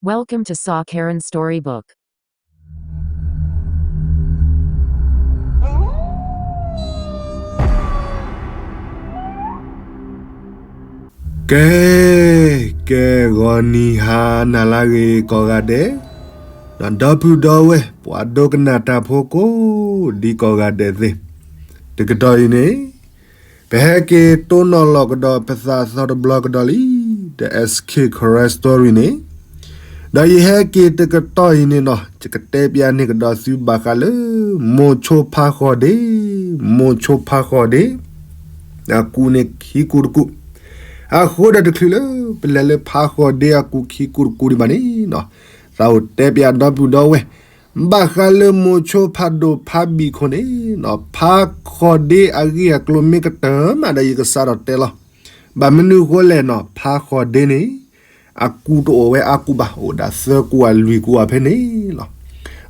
Welcome to Saw Karen Storybook. ကဲ, ကဲဂီၤနံၤဟါနၤလၢအဂ့ၤကိးဂၤဒဲး, ဒီပုၢ်ဒီဝဲၢ် ပှၤဒိကနၣ်တၢ်ဖိကိးဒံကိးဂၤဒဲးသ့ၣ်, တကတီၢ်အံၤန့ၣ် ပဟဲက့ၤတိၢ်နီၣ်လီၤကဒီးပသးအသီတဘျီကဒီးလံ, ဒီး S K Karen Story န့ၣ်, ဒီးယဟဲက့ၤတကတီၢ်အံၤန့ၣ်နီၤ ယကတဲပျးန့ၢ်ကဒီးသုဘၣ်ဃးလၢ မိၤဆိဖါဃီၤဒ့, မိၤဆိဖါဃီၤဒ့ အကူးန့ၣ်ခံကူးတကူး, အဃိဒီးတချုးလၢ ပလဲၤလၢဖါဃီၤဒ့အကူးခံကူးတကူးဒံးဘၣ်န့ၣ်နီၤ, သးအိၣ်တဲပျးဒီပုၢ်ဒီဝဲၢ် ဘၣ်ဃးလၢမိၤဆိဖးဒိၣ်ဖးဘံၣ်ခိၣ်န့ၣ်နီၤ, ဖါဃီၤဒ့အဂ့ၢ်အကျိၤမ့ၢ်ကတၢၢ်မးဒီးယကစးထီၣ်တဲလီၤ. ဘၣ်မနုၤဃိလဲၣ်နီၤ, ဖါဃီၤဒ့န့ၣ် အကူးတအိၣ်ဝဲအါကူးဘၣ်, အိၣ်ဒၣ်သၢကူးအလွံၢ်ကူးအဖဲန့ၣ်လီၤ.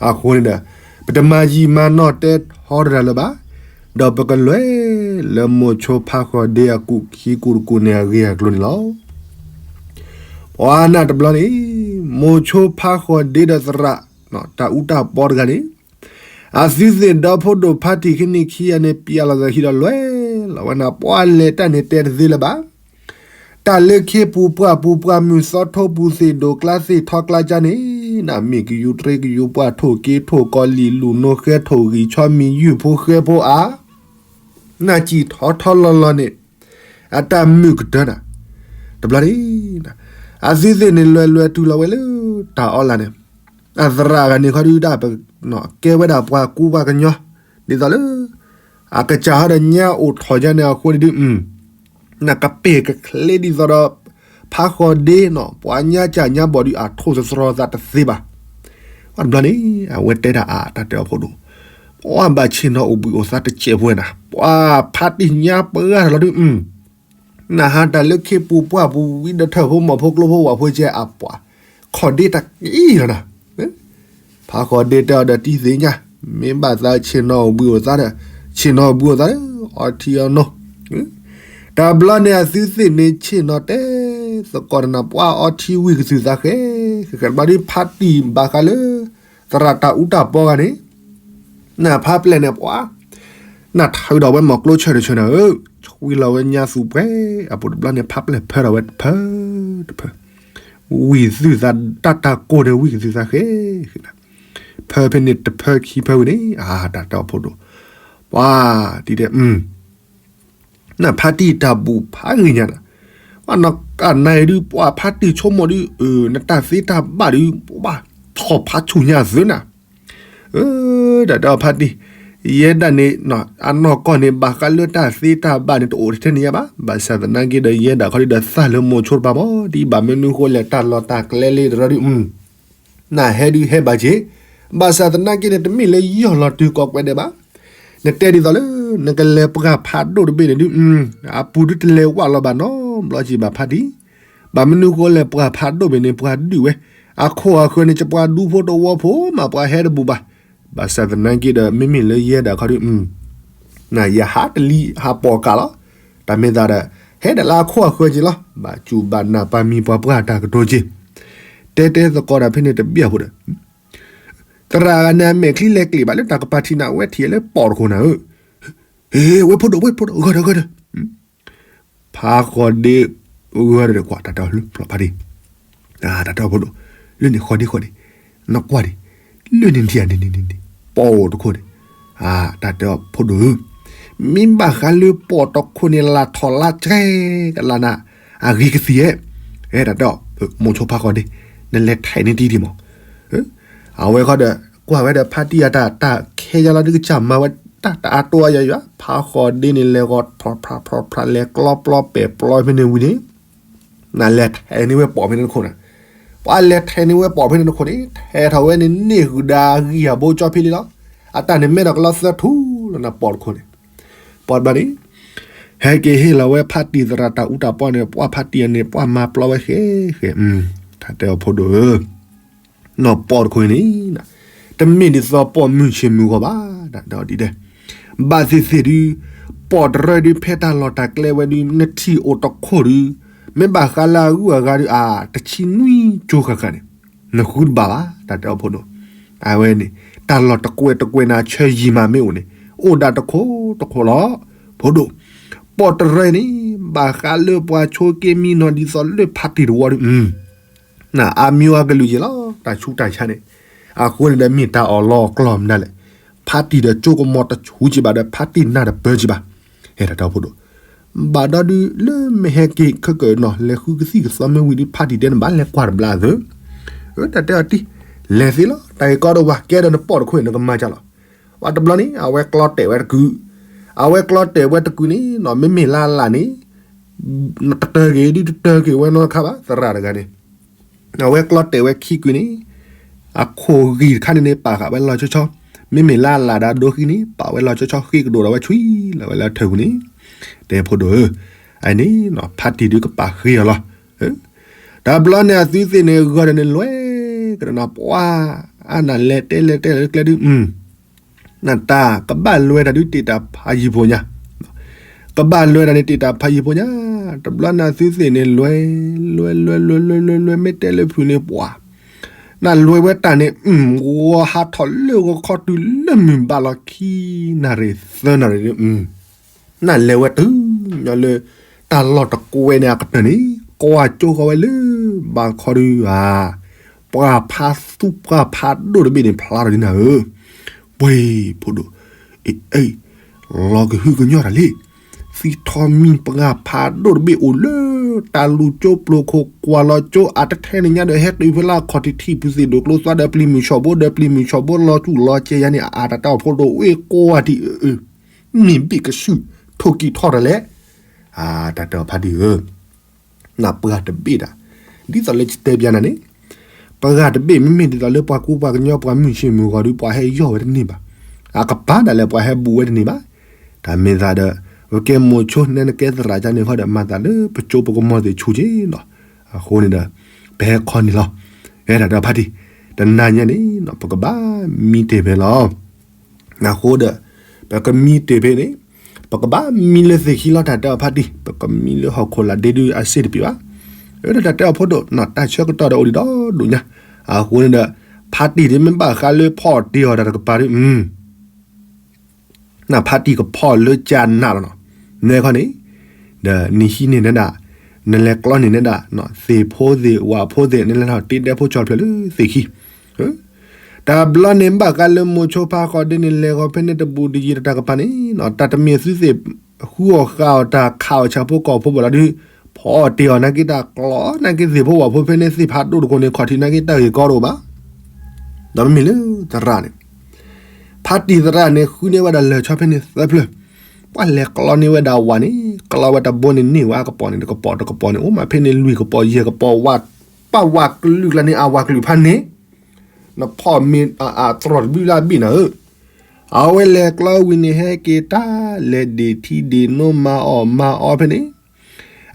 အဃိန့ၣ်ဒီး ပတမၤယံာ်မၤနီၢ်တဲထီတရၢၢ်လၢၤဘၣ်, ဒီးပကလဲၤလၢမိၤဆိဖါဃီၤဒ့အကူးခံကူးတကူးန့ၣ်အဂ့ၢ်အကျိၤန့ၣ်လီၤ. ပှၤနၢ်တဘျီန့ၣ် မိၤဆိဖါဃီၤဒ့ဒီးသရၣ် တၢ်အူတၢ်ပီတဂၤန့ၣ် အသုသ့ၣ်ဒီဖိဒိၣ်ဖါတံၢ်ခံနံၣ်ခံဂၤန့ၣ် ပျဲလီၤသးဟံၣ်ဒီးလဲၤလီၤဝဲနၤ, ပှၤလဲၤတၢ်န့ၣ်တဲတသ့လၢၤဘၣ်. တၢ်လၢခ့ပူၤပှၢ်ပူၤပှၢ်မုၢ်သီထိပူၤသ့ၣ်ဒိၣ်ကျါသ့ၣ်ထီကျါကါန့ၣ်, နမ့ၢ်ကယူၤတြ့ကယူၤပှၢ်ထိၣ်က့ထိၣ်ကီလံၣ်လူၣ်နိဃဲထိၣ်ဂံၢ်ဆီမံၤယုၢ်ဖိဃဲဖိအါ, နၢ်စံၣ်ထီထီလီၤလီၤန့ၣ် အတၢ်မုာ်ကတၢၢ်နၤ, တဘျီန့ၣ် အသုသ့ၣ်န့ၣ်လဲၤလဲၤတုၤလီၤဝဲလၢ တၢ်အီလၢ်န့ၣ်, အသရၣ်ဂၤန့ၣ်ခီဒုဒၣ်ပ ကဲဝဲဒၣ်ပှၤကူပှၤကညီ, ဒ်သိးလၢ အကစၢ်ဟီဒီးညါအိၣ်ထီၣ်ယါန့ၣ်အဃိန့ၣ်ဒုး နကပ့ၢ်ကချ့ဒ်သိးဒီး ဖါဃီၤဒ့နီၤ, ပှၤညါစၢ်ညါဘီၣ်ဒုး အထိၣ်သတြီၤသးတသ့ဘၣ်. တဘျီန့ၣ် အဝဲတဲတၢ်အါ တၢ်တဲအီၤဖိဒိၣ်, ပှၤဘၣ်ဆ့ၣ်နီၤအိၣ်ဘှံးအိၣ်သါတစဲးဖိဝဲနၤ, ပှၤဖါတံၢ်ညါပှၢ်တၢ်လီၤဒုး နဟးတၢ်လၢခ့ပူၤပှၢ်ပူၤ ဝံဒီးထၢၣ်ဖိမီၢ်ဖိကျိဖိဝၣ်ဖိကဲအပှၤ, ခီၣ်ဒ့တၢ်ကံၣ်လီၤနၤ. ဖါဃီၤဒ့တဲအီၤဒီးတံၢ်သ့ၣ်ညါ, မ့ၢ်ဘၣ်သးဆ့ၣ်နီၤအိၣ်ဘှံးအိၣ်သါဒီး, ဆ့ၣ်နီၤအိၣ်ဘှံးအိၣ်သါဒီး အီထံအီနိ, တဘျီန့ၣ်အသုသ့ၣ်န့ၣ်ဆ့ၣ်နီၤတဲသကိးတနၤ ပှၤအီထံဝံၢ်ကသုၣ်သးဃဲ, ဃဲဃဲတဘျီဒုးဖါတံၢ်ဘၣ်ဃးလၢ သရၣ်တၢ်အူတၢ်ပီဂၤန့ၣ် နဖါပျဲၢ်န့ၣ်ပှၤ, နထၢဒီးဝဲမီၢ်ကျိဆၢၣ်တဆၢၣ်နၤဧၢ, ဆွံလီၤဝဲညါသူၣ်ပှဲၤအပူၤတဘျီန့ၣ် ဖါပျဲၢ်ဖၢဒီးဝဲတဖၢတဖၢ, ဝံၢ်သုၣ်သးတၢ်တၢ်ကိၢ်န့ၣ် ဝံၢ်ကသုၣ်သးဃဲ, ဖၢဖဲန့ၣ်တဖၢခံဖၢဝံၤန့ၣ် အါ တၢ်တဲအီၤဖိဒိၣ်, ပှၤ, ဒ်တဲ နဖါတံၢ်တၢ်ဘူၣ်ဖးဂ့ၤညါနၤ, ပှၤနကနၤအံၤဒုး ပှၤဖါတံၢ်ဆိကမိၣ်ဒုး နတၢ်သ့တၢ်ဘၣ်ဒုး ပှၤထီၣ်ဖးဆူၣ်ညါသုနၤ, တၢ်တဲအီၤဖါတံၢ်, ယဲဒၣ်န့ၣ် အနီၢ်ကီၢ်န့ၣ် ဘၣ်ဃးလၢတၢ်သ့တၢ်ဘၣ်န့ၣ် တအိၣ်တထဲန့ၣ်ယါဘၣ်, ဘၣ်ဆၣ်သနာ်က့ဒီး ယဲဒၣ်ခီဒုးဒီးသးလၢမိၤဆိတပၤမး ဒ်ဘၣ်မနုၤဃိလဲၣ် တၢ်လီၢ်တၢ်ကျဲလၢတရၢဒုး နဟဲဒုးဟဲဘၣ်က့ၤ, ဘၣ်ဆၣ်သနာ်က့န့ၣ် တမ့ၢ်လၢယီၢ်လီၤတုၤကိးကွဲးဒဲးဘၣ်. နတဲဒ်သိးလၢ နကလဲၤပှၢ်ဖးဒိၣ်တဘ့ၣ်န့ၣ်ဒုး အပူၤဒုးတလဲၤဝးလီၤဘၣ်နီတဘျီက့ၤဘၣ်ဖါတံၢ်, ဘၣ်မနုၤဃိလဲၣ် ပှၢ်ဖးဒိၣ်ဘ့ၣ်န့ၣ် ပှၤဒုးဝဲ, အခိၣ်အဃၢၤန့ၣ် ကပှၤဒူဖိတဝီဖိမး ပှၤဟဲတဘူးဘၣ်. ဘၣ်ဆၣ်သနာ်က့ဒီး မ့မ့ၢ်လၢယဲဒၣ်ခီဒုး နယဟးတလံၤဟးပိာ်ကးလီၤ. တၢ်မ့ၢ်သးဒီး ဟဲဒၣ်လၢအခိၣ်အဃၢၤက့ၤလီၤ. ဘၣ်စူၢ်ဘၣ်နာ်ပာ်မံၤပှၤပှၢ်တၢ်ကတိၤက့ၤ, တဲတဲသကိးတၢ်ဖဲန့ၣ်တဘျီဖိဒီး သရၣ်ဂၤန့ၣ် အမဲာ်ချံလဲၤကျ့ၤဘၣ်လၢတၢ်ကပၤထံနၤဝဲထံၣ်လၢပိာ်တခိၣ်နၤဧၢ, ဟ့ ဝဲဖိဒိၣ် ဝဲဖိဒိၣ် ဂၢၢ်ဒီး ဂၢၢ်ဒီး ဖးဃီၤဒ့ ဂၢၢ်ဒီးကွၢ် တၢ်တဲအီၤလၢဖျီၣ်ဖါတံၢ်, တၢ်တဲအီၤဖိဒိၣ် လၢန့ၣ်ဃီဒ့ဃီဒ့, နကွၢ်ဒံး လၢန့ၣ်ဒံးန့ၣ်န့ၣ်န့ၣ် ပိာ်တခိၣ်န့ၣ်, တၢ်တဲအီၤဖိဒိၣ်ဧၢ, မ့ၢ်ဘၣ်ဃးလၢပိာ်တခိၣ်န့ၣ် လၢ်ထီၣ်လၢ်ကဲကလးနၤ အဂ့ၤကသံၣ်ဧဲ, တၢ်တဲအီၤ မိၤဆိဖးဃီၤဒ့ နလဲၤထဲးန့ၢ်တံၢ်ဒံးမး အဝဲဃီဒီး ကွၢ်ဝဲဒီးဖါတံၢ်အတၢ် တၢ်ခဲယါလီၤဒုးကစၢ်မၤဝဲတၢ် တၢ်အါတိၢ်အါယွၤယွၤ ဖးဃီၤဒ့န့ၣ် လဲၤဂီၤဖျီၣ်ဖျီၣ်ဖျီၣ်ဖျီၣ် လဲၤကျီပျီပဲာ်ပျီဖဲန့ၣ်ဝံၤန့ၣ် နလဲၤထဲးန့ၢ်ဝဲပိာ်ဖဲန့ၣ်တခိၣ်နၤ, ပှၤလဲၤထဲးန့ၢ်ဝဲပိာ်ဖဲန့ၣ်တခိၣ်န့ၣ် ထဲးထီၣ်ဝဲန့ၣ်န့ၢ်ဃုာ်ဒီးအဂံၢ်အဘိကၠီဖံလံလီၤ. အတၢ်န့ၣ်မဲထီၣ်ကလီသၢထူလီၤနၤ ပိာ်တခိၣ်န့ၣ်, ပိာ်တဘျီန့ၣ် ဟဲက့ၤဟ့ၣ်လီၤဝဲဖါတံၢ်သရၣ်တၢ်အူတၢ်ပီန့ၣ် ပှၤဖါတံၢ်အန့ၣ် ပှၤမၤပျီဝဲဃဲဃဲ, တၢ်တဲအီၤဖိဒိၣ်ဧၢ နီၢ်ပိာ်တခိၣ်အံၤန့ၣ် တမ့ၢ်ဒ်သိးပိာ်မုၣ်ဆ့ၣ်မုၢ်ဂီၤဘၣ်, တၢ်တဲအီၤဒ်လဲၣ်, ဘၣ်သ့ၣ်သ့ၣ်ဒုး ပိာ်တရၢဒုး ဖဲတၢ်လီၢ်တၢ်ကျဲဝဲဒုး နထံၣ်အိၣ်တခိၣ်ဒုး မ့ၢ်ဘၣ်ဃးလၢအဂုၤအဂၤဒုး အါ တဆံနွံကၠိဃၣ်ဃၣ်န့ၣ်, နဃုတဘၣ်ဘၣ် တၢ်တဲအီၤဖိဒိၣ်. အဝဲန့ၣ် တၢ်လီၢ်တကွဲးတကွဲးန့ၣ် ဆၢယံၤမးမ့ၢ်အိၣ်န့ၣ် အိၣ်ဒၣ်တခိၣ်တခိၣ်လီၤ. ဖိဒိၣ်, ပီၣ်တရၢန့ၣ် ဘၣ်ဃးလၢပှၤဆိက့မံနီၤ ဒ်သိးလၢဖါတံၢ်တဝီဒီး အါမံၤအကလုာ်ယဲၢ်လီၤ တၢ်ဆူးတၢ်ဆါန့ၣ်. အဃိန့ၣ်ဒီးမ့ၢ်တၢ်အီၣ်လီၤအကျီၢ်မနုၤလဲၣ်. ဖါတံၢ်ဒီးကၠိကမီၤတဆူးက့ဘၣ်ဒီး ဖါတံၢ်နၢ်တပၢက့ဘၣ်. ဟဲတၢ်တဲအီၤဖိဒိၣ်, ဘၣ်ဒီးဒုးလၢမ့ၢ်ဟဲက့ၤခဲကနံၣ်အံၤ လဲၤဃုကသံၣ်ကသီမ့ၢ်ဝံၤဒီး ဖါတံၢ်တဲနဘၣ်လဲၤကွၢ်တဘျီသၢ. တၢ်တဲအီၤတံၢ်, လဲၤသ့လီၤ တၢ်ဂ့ၢ်ကီဒိၣ်ဝဲ ကဲဒီးနပီၣ်တခိၣ်အံၤ နကမၤကၢ်လီၤ. ဝဲတဘျီန့ၣ် အဝဲကျီတဲာ်ဝဲတကုာ်, အဝဲကျီတဲာ်ဝဲတကုာ်န့ၣ်နီၤ မ့မ့ၢ်လၢ်လၢ်န့ၣ် တတၢက့ၤဒုးတတၢက့ၤဝဲနီတခါဘၣ် သရၣ်တဂၤန့ၣ်. အဝဲကျီတဲာ်ဝဲခံကုာ်န့ၣ် အခိၣ်ဂံၢ်တခါန့ၣ်န့ၣ် ပာ်ဃာ်ဝဲလီၤဆီဆီ, မ့မ့ၢ်လၢ်လၢ်ဒီးဒိခံန့ၣ် ပာ်ဝဲလီၤဆီဆီ ဃ့ကဒိၣ်ဒီးဝဲဆွံလီၤဝဲလၢထၢၣ်ပူၤန့ၣ်. တဲဖိဒိၣ်ဧၢ, အန့ၣ်နီၤ ဖါတံၢ်ဒုးကပာ်ဃ့အီၤလီၤ. တဘျီန့ၣ်အသုသ့ၣ်န့ၣ် ဂီၤဒီးန့ၣ်လွဲၢ်ကဒီးနၤ ပှၤအါနၤလဲၤတဲလဲၤတဲလဲၤကျဲဒုး နတၢ်ကဘၣ်လွဲတၢ်ဒုးတ့ၢ်တၢ်ဖးယံၤဖိညါ, ကဘၣ်လွဲတၢ်န့ၣ်တ့ၢ်တၢ်ဖးယံၤဖိညါ, တဘျီန့ၣ်အသုသ့ၣ်န့ၣ် လွဲ လွဲ လွဲ လွဲ လွဲ လွဲ မ့ၢ်တဲလၢဖုၣ်န့ၣ် ပှၤ နလွဲဝဲတၢ်န့ၣ် ဂီၤဟးထီၣ်လၢဂီၤခီတုၤလၢမုၢ်ဘၣ်လီၤခံနၣ်ရံၣ်သၢနၣ်ရံၣ်န့ၣ် နလဲၤဝဲတုၤညီလၢ တၢ်လီၢ်တကွဲးန့ၣ်အကတၢၢ်န့ၣ် ကွၢ်ကၠိဃီဝဲလၢ ဘၣ်ခီဒုးဧါ, ပှၢ်ဖးသူပှၢ်ဖးဒိၣ်တဘ့ၣ်န့ၣ် ဖျါထီၣ်ဒ်နၤဧၢ, ပှ့ၤဖိဒိၣ်, အ့ၣ်အ့ၣ်, လီၤကဟုကညီၢ်တၢ်လံ, သံထီမံၤပှၢ်ဖးဒိၣ်တဘ့ၣ်အိၣ်လၢ တၢ်လူၤကၠိပျိၤခိၣ်ကွၢ်လီၤကၠိအတထဲန့ၣ်ညါဒီး ဟဲတုၤဖဲလၢအခီၣ်ထံးထံး ဖုသ့ၣ်ဒိၣ်ကျိသွါဒီးပျံၤမုၢ်ဆီၣ်ဘိဒီးပျံၤမုၢ်ဆီၣ်ဘိလီၤစူၣ်လီၤကဲယါန့ၣ် အတၢ်တဲအီၤဖိဒိၣ်ဝ့ၢ်ကွၢ်ထံးအၢ မ့ၢ်ဘ့ၣ်ကဆူၣ် ထိၣ်ကံၢ်ထီၣ်တၢ်လဲၣ်, အတၢ်တဲအီၤဖါတံၢ်ဧၢ နပှၢ်တဘ့ၣ်ဒၣ်, ဒ်သိးလၢယတဲပျါနၤန့ၣ်, ပှၢ်တဘ့ၣ်မ့မ့ၢ်ဒ်သိးလၢပှၤကူပှၤကညီပှၤမုၢ်ဆ့ၣ်မုၢ်ဂီၤဒီး ပှၤဟဲယီၢ်ဝဲတန့ၢ်ဘၣ်, အကပၤဒၣ်လဲာ်ပှၤဟဲဘူးဝဲတန့ၢ်ဘၣ်, တၢ်မ့ၢ်သးဒီး ပကဲမိၤဆိ နဲနကဲသရၣ်ကန့ၣ်ဃီဒီး မၤသးလၢပကၠိပကမီၤသ့ၣ်ဆူၣ်က့နီၤ, အဃိန့ၣ်ဒီး ပဟဲခီန့ၣ်လီၤ, ဝဲဒၣ်ဒီးဖါတံၢ်, တနၤညါန့ၣ် ပကဘၣ်မံတ့ၢ်ဖဲလီၤ အဃိဒီး ပကမံတ့ၢ်ဖဲန့ၣ်, ပကဘၣ်မံလၢသ့ၣ်ခံလီၤ တၢ်တဲအီၤဖါတံၢ်, ပကမံလၢဟီၣ်ခိၣ်လာ်ဒ့ဒုအစ့တပံၤဘၣ်, အတၢ်တဲအီၤဖိဒိၣ်နီၤ တၢ်ဆၢကတီၢ်ဒီးအိၣ်ဒံးဒီဒိၣ်ညါ, အဃိန့ၣ်ဒီး ဖါတံၢ်ဒ်မ့ၢ်ဘၣ်ဃးလၢဖီအီၣ်တ့ၢ်အီၤတၢ်တကပၤဒီး နဖါတံၢ်ကဖီလၢကနးလီၤနီၤ, နဲခီန့ၣ်, ဒီးနဟံးန့ၢ်နဲဒၣ်, နလဲၤကျီန့ၢ်နဲဒၣ်, သ့ၣ်ဖိသ့ၣ်ဝၣ်ဖိသ့ၣ် နလဲၤထီၣ်တ့ဒဲဖိကၠီဖျၢၣ်လၢသ့ၣ်ခံ, တဘျီန့ၣ်ဘၣ်ဃးလၢမိၤဆိဖါဃီဒ့န့ၣ် လဲၤဃီဖဲန့ၣ်တဘူးတယံၤတၢ်တကပၤန့ၣ်, တၢ်တမ့ၢ်သုသ့ၣ်ဃုအီၣ်ဃာ်အီၣ်တၢ်ခးအီၣ်ဆၣ်ဖိကီၢ်ဖိဘၣ်လီၤဒုး, ဖီအီၣ်တ့ၢ်အီၤနာ်က့တၢ်ကျီနာ်က့သ့ၣ်ဖိဝၣ်ဖိဖဲန့ၣ်သ့ၣ်ဖးဒိၣ်တကိးန့ၣ် ခီၣ်ထံးနာ်က့တၢ်ဂ့ၢ်ကီတအိၣ်ဘၣ်, ဒီးမ့မ့ၢ်လၢသရၣ်န့ၣ် ဖါတံၢ်သရၣ်န့ၣ် ဃုန့ၢ်ဝဲဒၣ်လၢၢ်ဆီဖဲန့ၣ်သၢဖျၢၣ်, ပှၤလဲၤကျီန့ၢ်ဝဲဒၣ်ဝၣ်န့ၣ် ကျီဝဲတဘိန့ၣ် န့ၢ်ဝဲအကပီၤန့ၣ် တကပီၤတကပီၤန့ၣ် အိၣ်မးဖဲန့ၣ်လွံၢ်ကပီၤယဲၢ်ကပီၤဝၣ်, ပှၤဝၣ်ကလုာ်ကျါန့ၣ် အဝၣ်ကလုာ်ဖးန့ၣ်, နဖီၣ်မ့ၢ်အတြီၢ်တဘျုးလၢအဘ့ၣ်နၤဧၢ, အဝဲလဲၤကျီဝံၤန့ၣ် ဟဲက့ၤတၢ်လဲၤဒ့ၣ်ထံဒ့ၣ်နိမၤအီၣ်မၤအီဖဲန့ၣ်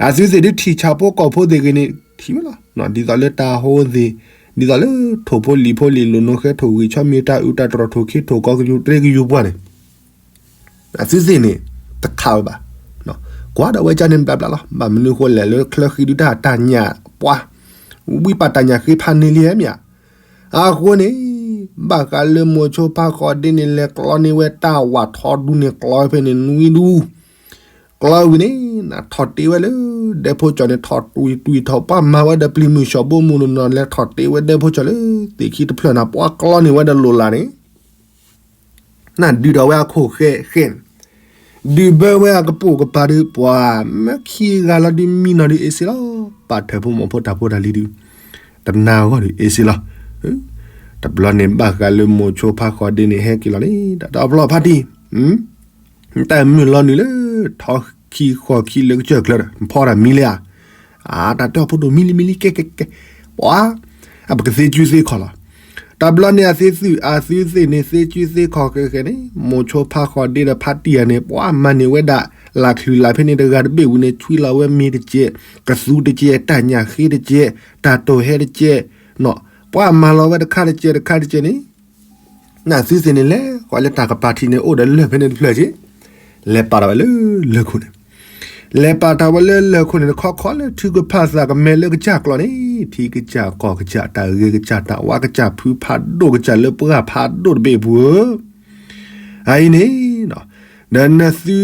အသုသ့ၣ်ဒုးထံၣ်ဆၣ်ဖိကီၢ်ဖိသ့ၣ်ဂ့ၤန့ၣ် ထံၣ်ဝဲလီၤ. ဒ်သိးလၢတၢ်ဟိသ့ၣ်, ဒ်သိးလၢထိၣ်ဖိလံၤဖိလံၤလိာ်နိဃဲထိၣ်ဂံၢ်ဆီမ့ၢ်တၢ်အုးတၢ်တြီၢ်ထိၣ်ခ့ထိၣ်ကီကယူၤတြဲကယူၤပှၢ်န့ၣ်, အသုသ့ၣ်န့ၣ် တခးဝဲဘၣ်. ကွၢ်ဒီးဝဲကန့ၣ်ဘျါဘျါလီၤ. ဘၣ်မနုၤဃိလဲၣ်လၢချၢဃံဒုးတၢ်တၢ်ညၣ်ပှၤ, ဝံပာ်တၢ်ညၣ်ဃ့ဖးန့ၢ်လံဟဲမ့ၢ်ဧါ. အဃိန့ၣ် ဘၣ်ဃးလၢမိၤဆိဖါဃီဒ့န့ၣ် လဲၤကျီန့ၢ်ဝဲတၢ်ဝၣ်ထီဒူန့ၣ် ကျီဖဲန့ၣ်နွံဒူ ကျီဝံၤန့ၣ် နထီၣ်တ့ဝဲလၢ ဒဲဖိကၠီန့ၣ် ထီၣ်တွံၢ်တွံၢ်ထီၣ် ပှၤမၤဝဲဒီးပျံၤမုၢ်ဆီၣ်ဘိမုၢ်နီၢ်နီၢ် လဲၤထီၣ်တ့ဝဲဒဲဖိကၠီလၢ သ့ၣ်ခံတဖျၢၣ်နၤ ပှၤကျီန့ၢ်ဝဲဒီးလိၣ်လၢ်န့ၣ် နဒုးဒီးဝဲအခိၣ်ဃဲဃဲန့ၣ်, ဒုးဘၢဝဲအကပိာ်ကပၤဒီး ပှၤမၢခံဂၤလီၤဒုးမံနီၤဒုးအ့စ့လီၤ. ပာ်ထၢၣ်ဖိမီၤဖိတၢ်ဖိတၢ်လံၤဒုး တနၤဂီၢ်ဒုးအ့စ့လီၤ. တဘျီန့ၣ်ဘၣ်ဃးလၢမိၤဆိဖါဃီဒ့န့ၣ် ဟဲက့ၤလီၤန့ၣ် တၢ်တအီဖျီဖါတံၢ် တၢ်မုၢ်လီၤနုာ်လၢ ထီခံဃီခံလၢကစၢၢ်ကျၢၤဒီး ဖီတၢ်မံလံဧါ. အတၢ်တဲအီၤဖိဒိၣ်မံလံမံလံ ကဲကဲကဲ, ပှၤ အပကသ့စုသ့ခီၣ်လီၤ. တဘျီန့ၣ်အသုသုး အသုသ့ၣ်န့ၣ် သ့စုသ့ခီၣ်ဃဲဃဲန့ၣ် မိၤဆိဖါဃီဒ့ဒီးဖါတံၢ်ဧါန့ၣ် ပှၤမၤန့ၢ်ဝဲဒၣ် လၢ်ချုးလၢ်ဖဲန့ၣ်တဂၤတဘ့ၣ်ဝံၤန့ၣ် ဆွံလီၤဝဲမ့ၤတကဲး, ကသူတကဲး, တၢ်ညၣ်ဃ့တကဲး, တၢ်တိၢ်ဟဲတကဲး, ပှၤမၤလီၤဝဲတခါတကဲးတခါတကဲးန့ၣ် နသုသ့ၣ်န့ၣ်လဲၤ ဃီလၢတၢ်ကပၤထံးန့ၣ် အိၣ်ဒီးလၢၢ်ဖဲန့ၣ်တဖျၢၣ်က့, လဲၤပာ်ထီၣ်ဝဲလၢလၢၢ်ခိၣ်န့ၣ်, လဲၤပာ်ထီၣ်ဝဲလၢလၢၢ်ခိၣ်န့ၣ် တခီခီလၢထုကဖၣ်သးကမဲာ်လၢကစၢ်ကျိာ်န့ၣ် ထံကစၢ်ကီၢ်ကစၢ် တၢ်ဂ့ၤကစၢ် တၢ်ဝါကစၢ် ဖုဖးဒိၣ်ကစၢ် လၢပှၢ်ဖးဒိၣ်တဘ့ၣ်အပူၤဧၢ, အအံၤန့ၣ် ဒီးနသု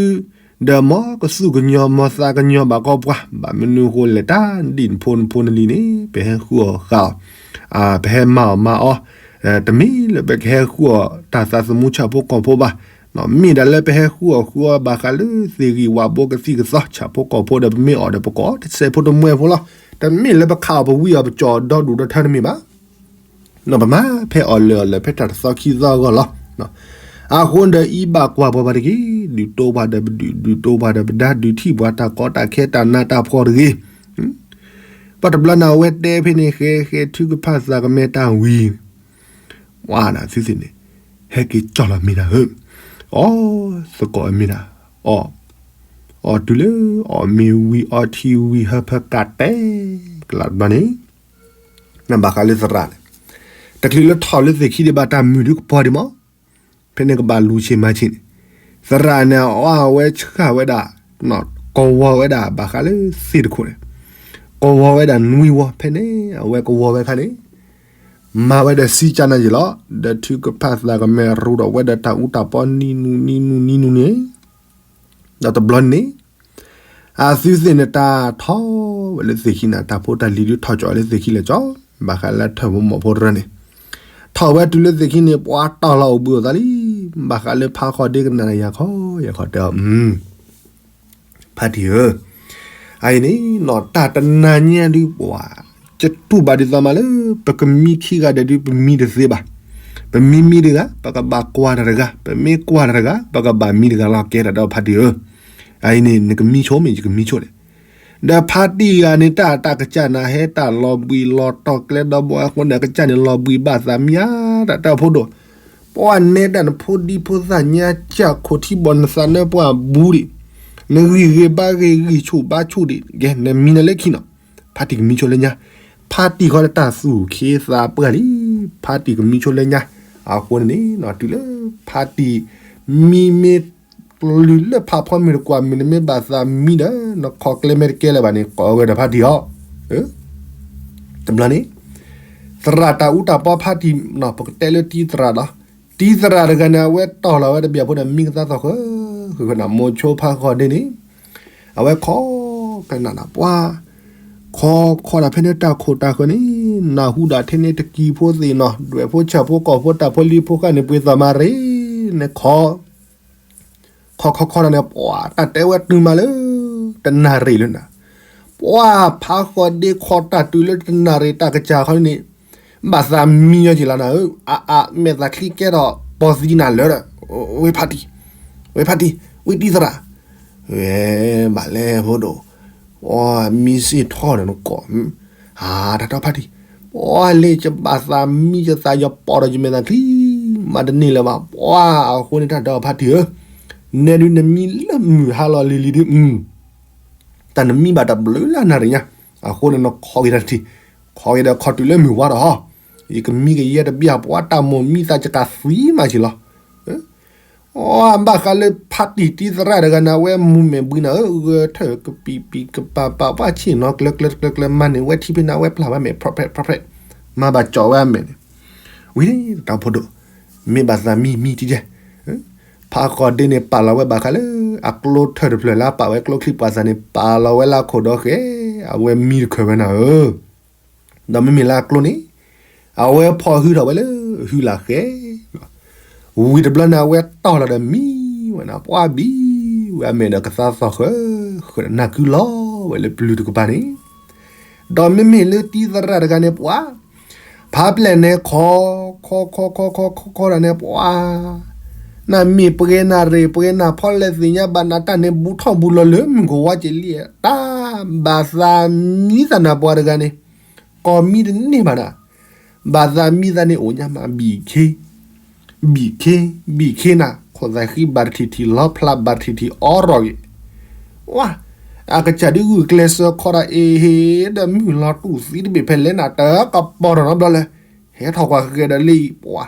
ဒီးမ်ကသူၣ်ကညီၤ မ်သးကညီၤဘၣ်ကီးပှၤ ဘၣ်မနုၤအဃိလဲၣ် တၢ်ဒ်နဖိနဖိနလံၤန့ၣ် ပဟဲဃုအီၣ်ဃုအီၣ်, ပဟဲမၤအီၣ်မၤအီ, တမ့ၢ်လၢပကဟဲဃုအီၣ်တၢ်သးသမူဆၣ်ဖိကီၢ်ဖိဘၣ်, မ့ၢ်ဒၣ်လၢပဟဲဃုအီၣ်ဃုအီဘၣ်ဃးလၢသ့ၣ်ဂံၢ်ဝၣ်ဘိကသံၣ်ကသီ ဆၣ်ဖိကီၢ်ဖိဒီး ပမ့ၢ်အီၣ်ဒီးပကအီၣ်တစဲးဖိတမှဲဖိလီၤ. တမ့ၢ်လၢပခးအီၣ်ပဝံအီၣ်ပကၠီၣ်ဒီဒူၣ်ဒီထၢတမ့ၢ်ဘၣ်. ပမၤဖဲအီၣ်လၢာ်အီၣ်လၢာ် ဖဲတၢ်တသီခံသီအဂီၢ်လီၤ. အဃိဒီးအံၤဘၣ်ကွၢ်ပှၤဘၣ်တက့ၢ်, ဒုးတိပှၤဒီးပဒုး, ဒုးတိပှၤဒီးပဒါ, ဒုးထံၣ်ပှၤတၢ်ကီတၢ်ခဲတၢ်နးတၢ်ဖှီၣ်တဂ့ၤ. ပှၤတဘျီန့ၣ် အဝဲတဲဖဲန့ၣ် ဃဲဃဲထုကဖၣ်သးကမဲာ်တၢ်ဝံၤ, ဝါနသုသ့ၣ်န့ၣ် ဟဲက့ၤကၠီၣ်လီၤမ့ၢ်ဒၣ်ဧၢ, အီၣ်သကိးအမ့ၢ်ဒၣ်, အီၣ်, အီၣ်တုၤလၢ အီၣ်မ့ၤဝံၤ အီထံဝံၤ ဟၢဖၢကးတဲကလးတဘျီန့ၣ် ဘၣ်ဃးလၢသရၣ်န့ၣ် တချုးလၢထီၣ်လၢသ့ၣ်ခံဒံးဘၣ် တၢ်မုာ်ဒုးကပီၤဒံးမး, ဖဲန့ၣ်ကဘၣ်လူၤဆ့ၣ်မၤဆ့ၣ်န့ၣ်, သရၣ်န့ၣ် အဝဲဆှၣ်ဝဲဒၣ်, ကဝီၤဝဲဒၣ်ဘၣ်ဃးလၢသ့ၣ်တခိၣ်န့ၣ်, ကဝီၤဝဲဒၣ်နွံဝီ ဖဲန့ၣ် အဝဲကဝီၤဝဲခါန့ၣ်, မၤဝဲဒီးစံကၢ်နၤယ့ၣ်လီၤ, ဒီးထုကဖၣ်သးကမဲာ်ရူဒီးဝဲဒီးတၢ်အူတၢ်ပီနံၤနူနံၤနူနံၤနူန့ၣ်, ဒီးတဘျီန့ၣ် အသုသ့ၣ်န့ၣ်တၢ်ထီၣ်ဝဲလၢသ့ၣ်ခံန့ၣ် တၢ်ဖိတၢ်လံၤဒုးထီၣ်ကၠီၣ်လၢသ့ၣ်ခံလဲၣ်ကၠီ, ဘၣ်ဃးလၢထၢၣ်ဖိမီၢ်ဖိတရၢန့ၣ်, ထီၣ်ဝဲတုၤလၢသ့ၣ်ခံန့ၣ် ပှၤတီၢ်လီၤအိၣ်ဘှံးအိၣ်သးလံ, ဘၣ်ဃးလၢဖးဃီဒ့ကနၣ်ယၤခီယၤခီတဲအီၤ, ဖါတံၢ်ဧၢ, အအံၤန့ၣ်နီၢ်တၢ်တနၤညါဒုးပှၤ, ကတူၢ်ဘၣ်ဒ်သိးမးလၢ ပကမံခံဂၤဒီးဒုးပမံတသ့ဘၣ်, ပမံမံတဂၤ ပကဘၣ်ကွၢ်တၢ်တဂၤ, ပမ့ၢ်ကွၢ်တၢ်တဂၤ ပကဘၣ်မံတဂၤလီၤ ကဲတၢ်ဒီးဖါတံၢ်ဧၢ, အအံၤန့ၣ် နကမံဆိမ့ၢ်ယကမံဆိန့ၣ်, ဒီးဖါတံၢ်ဂၤန့ၣ် တၢ်တၢ်ကစၢ်န့ၣ် ဟဲတၢ်လီၤဘှံးလီၤတီၤကျဲဒီဘိအဃိန့ၣ် အကစၢ်န့ၣ်လီၤဘှံးဘၣ်သးမံဧါ တၢ်တၢ်ဖိဒိၣ်, ပှၤနဲဒၣ်နဖိဒံဖိသၣ်ညါ ကၢ်ခိၣ်ထံဘီၣ်နသးနၢပှၢ်ဘူးဒံး, နဂံၢ်ဂ့ၤဘါဂ့ၤဂံၢ်ဆူၣ်ဘါဆူၣ်ဒံး ကဲ နမံနၤလၢခံနီၤ, ဖါတံၢ်ကမံဆိလၢညါ, ဖါတံၢ်ဃီဒီးတၢ်သူၣ်ခ့သးပှၢ်လံ, ဖါတံၢ်ကမံဆိလၢညါ, အဃိန့ၣ်န့ၣ် တုၤလၢ ဖါတံၢ် မံမ့ၢ် လုၢ်လၢဖးဖီမ့ၢ်တကွၢ်မ့ၢ်နမ့ၢ်ဘၣ်သးမံဒီး နခီကျဲမ့ၢ်တကဲလၢၤဘၣ်န့ၣ် ကိးဝဲဒီးဖါတံၢ်အီၤ, တဘျီန့ၣ် သရၣ်တၢ်အူတၢ်ပီဖါတံၢ် ပကတဲလၢတံၤသရၣ်ဒီး တံၤသရၣ်တဂၤန့ၣ် အဝဲတီၢ်လီၤဝဲတဘျီဖိန့ၣ် မံကသါသီၣ်ဃၢ ဃၢဃၢနၤ မိၤဆိဖးဃီဒ့န့ၣ် အဝဲခီ ကနၣ်နၤပှၤ ခီခီဒၣ်ဖဲန့ၣ်တၢ်ခိၣ်တၢ်ဃၢၤန့ၣ် နၢ်ဟူဒၣ်ထဲန့ၣ်တကံၤဖိသ့ၣ်နီၤ ဒွဲၣ်ဖိဆၣ်ဖိကီၢ်ဖိတၢ်ဖိလံၤဖိဃၣ်န့ၣ် ပှ့ၤသီၣ်မၤရ့န့ၣ်ခီ ခီခီခီဒၣ်န့ၣ် ပှၤတၢ်တဲဝဲတုၤမးလၢ တနၣ်ရံၣ်လၢနၤ, ပှၤဖးဃီဒ့ခီတၢ်တုၤလၢတနၣ်ရံၣ်တၢ်ကစၢ်ခီန့ၣ် ဘၣ်သးမံညီက့ၤလီၤနၤဧၢ, အအ မဲာ်သးချံကဲထီၣ်ပီၤသံနၤလၢာ်, ဝဲဖါတံၢ်, ဝဲဖါတံၢ်, ဝဲတံၤသရၣ်, ဝဲဘၣ်လဲၣ်ဖိဒိၣ်, ပှၤမံစ့ၢ်ထီၣ်န့ၣ်နကိး, အါ တၢ်တီဖါတံၢ်, ပှၤလၢယဘၣ်သးမံယသးယပီၤဒီးယမဲာ်သးချံ မၤတန့ၢ်လၢၤဘၣ်, ပှၤအဃိန့ၣ်တၢ်တီဖါတံၢ်ဧၢ, နဲဒုးနမံလၢမုၢ်ဟါလီၤလံၤလံၤဒုး တၢ်နမံဘၣ်တဘျုးလၢနၣ်ရံၣ်ညါ, အဃိန့ၣ်နခီက့ၤတၢ်တထံၣ်, ခီက့ၤဒီးခီတုၤလၢမုၢ်ဝါထီၣ်ဟီ, ယကမံကယဲၢ်တဘျီ ပှၤတၢ်မိၣ်မံသးယကသံမးက့ၤလီၤ, အဘၣ်ဃးလၢဖါတံၢ်တံၤသရၣ်တဂၤန့ၣ် အဝဲမူမဲာ်ဘှံးနၤဧၢ, ဂဲၤထၢၣ်ကပံာ်ပံာ်ကပၤပၤ ပှၤဆ့ၣ်နီၤကျၢၤကျၢၤကျၢၤကျၢၤ မၤန့ၢ်ဝဲထံဖဲန့ၣ် အဝဲပျၢ်ဝဲမဲာ် ဖျီၣ်ဖျီၣ်ဖျီၣ်ဖျီၣ်, မၤဘၣ်ကၠီၣ်ဝဲအမဲာ်န့ၣ်, ဝံၤန့ၣ်တၢ်ဖိဒိၣ်, မ့ၢ်ဘၣ်သးမံမံတံၢ်ယဲၢ် ဖးဃီဒ့န့ၣ် ပာ်လီၤဝဲဘၣ်ဃးလၢ အကျိထၢၣ်တဖျၢၣ်လၢအပာ်ဝဲ ကျိချံပှၤသးန့ၣ် ပာ်လီၤဝဲလၢအခိၣ်ဒီဃဲ, အဝဲမံတခၢၣ်ဝဲနၤဧၢ, ဒီးမ့မ့ၢ်လၢအကျိန့ၣ်, အဝဲဖီၣ်ဟုထီၣ်ဝဲလၢ ဟုလၢဃဲ, ဝံၤတဘျီန့ၣ် အဝဲတီၢ်လီၤဒီးမံဝဲနၤ ပှၤဘံဝဲအမဲာ်ဒီးကသါသီၣ်ဃၢ, ဃၢနၢ်ကုလီၤဝဲလၢပျုၤတကပၤန့ၣ်, ဒီးမ့မ့ၢ်လၢတံၤသရၣ်တဂၤန့ၣ် ပှၤ ဖးပျဲၢ်န့ၣ်ခီ, ခီခီခီခီခီခီဒၣ်န့ၣ် ပှၤ နမ့ၢ်ပှဲၤနၣ်ရံၣ် ပှဲၤနၢ်ဖီလဲၣ်သ့ၣ်ညါဘၣ်နၤတၢ်န့ၣ် ဘူးထီၣ်ဘူးလီၤလၢမုၢ်ကဝါက့ၤလံ, တၢ်ဘၣ်သးမံသးနၤပှၤတဂၤန့ၣ်, ကိးမံတန့ၢ်ဘၣ်နၤ, ဘၣ်သးမံသးန့ၣ်အိၣ်ညါမး ဘံၣ်ခ့, ဘံၣ်ခ့, ဘံၣ်ခ့နၤ ခိၣ်သးဃံဘၣ်တထံၣ်ထံၣ် လီဖျးဘၣ်တထံၣ်ထံၣ် အီရီၣ်ဂ့ၤ, ဝါ အကစၢ်ဒုးဂုာ်ကျဲးစၢးခီဒၣ်အ့ဟ့ၣ် ဒီးမုၢ်လီၤတူၢ်သံတဘ့ၣ်ဖဲလဲၣ်နၤ တကပီၤထီၣ်နီတဘျီလၢၤ, ဟဲထီၣ်ကွၢ်ဃဲၤဒီးလံ, ပှၤ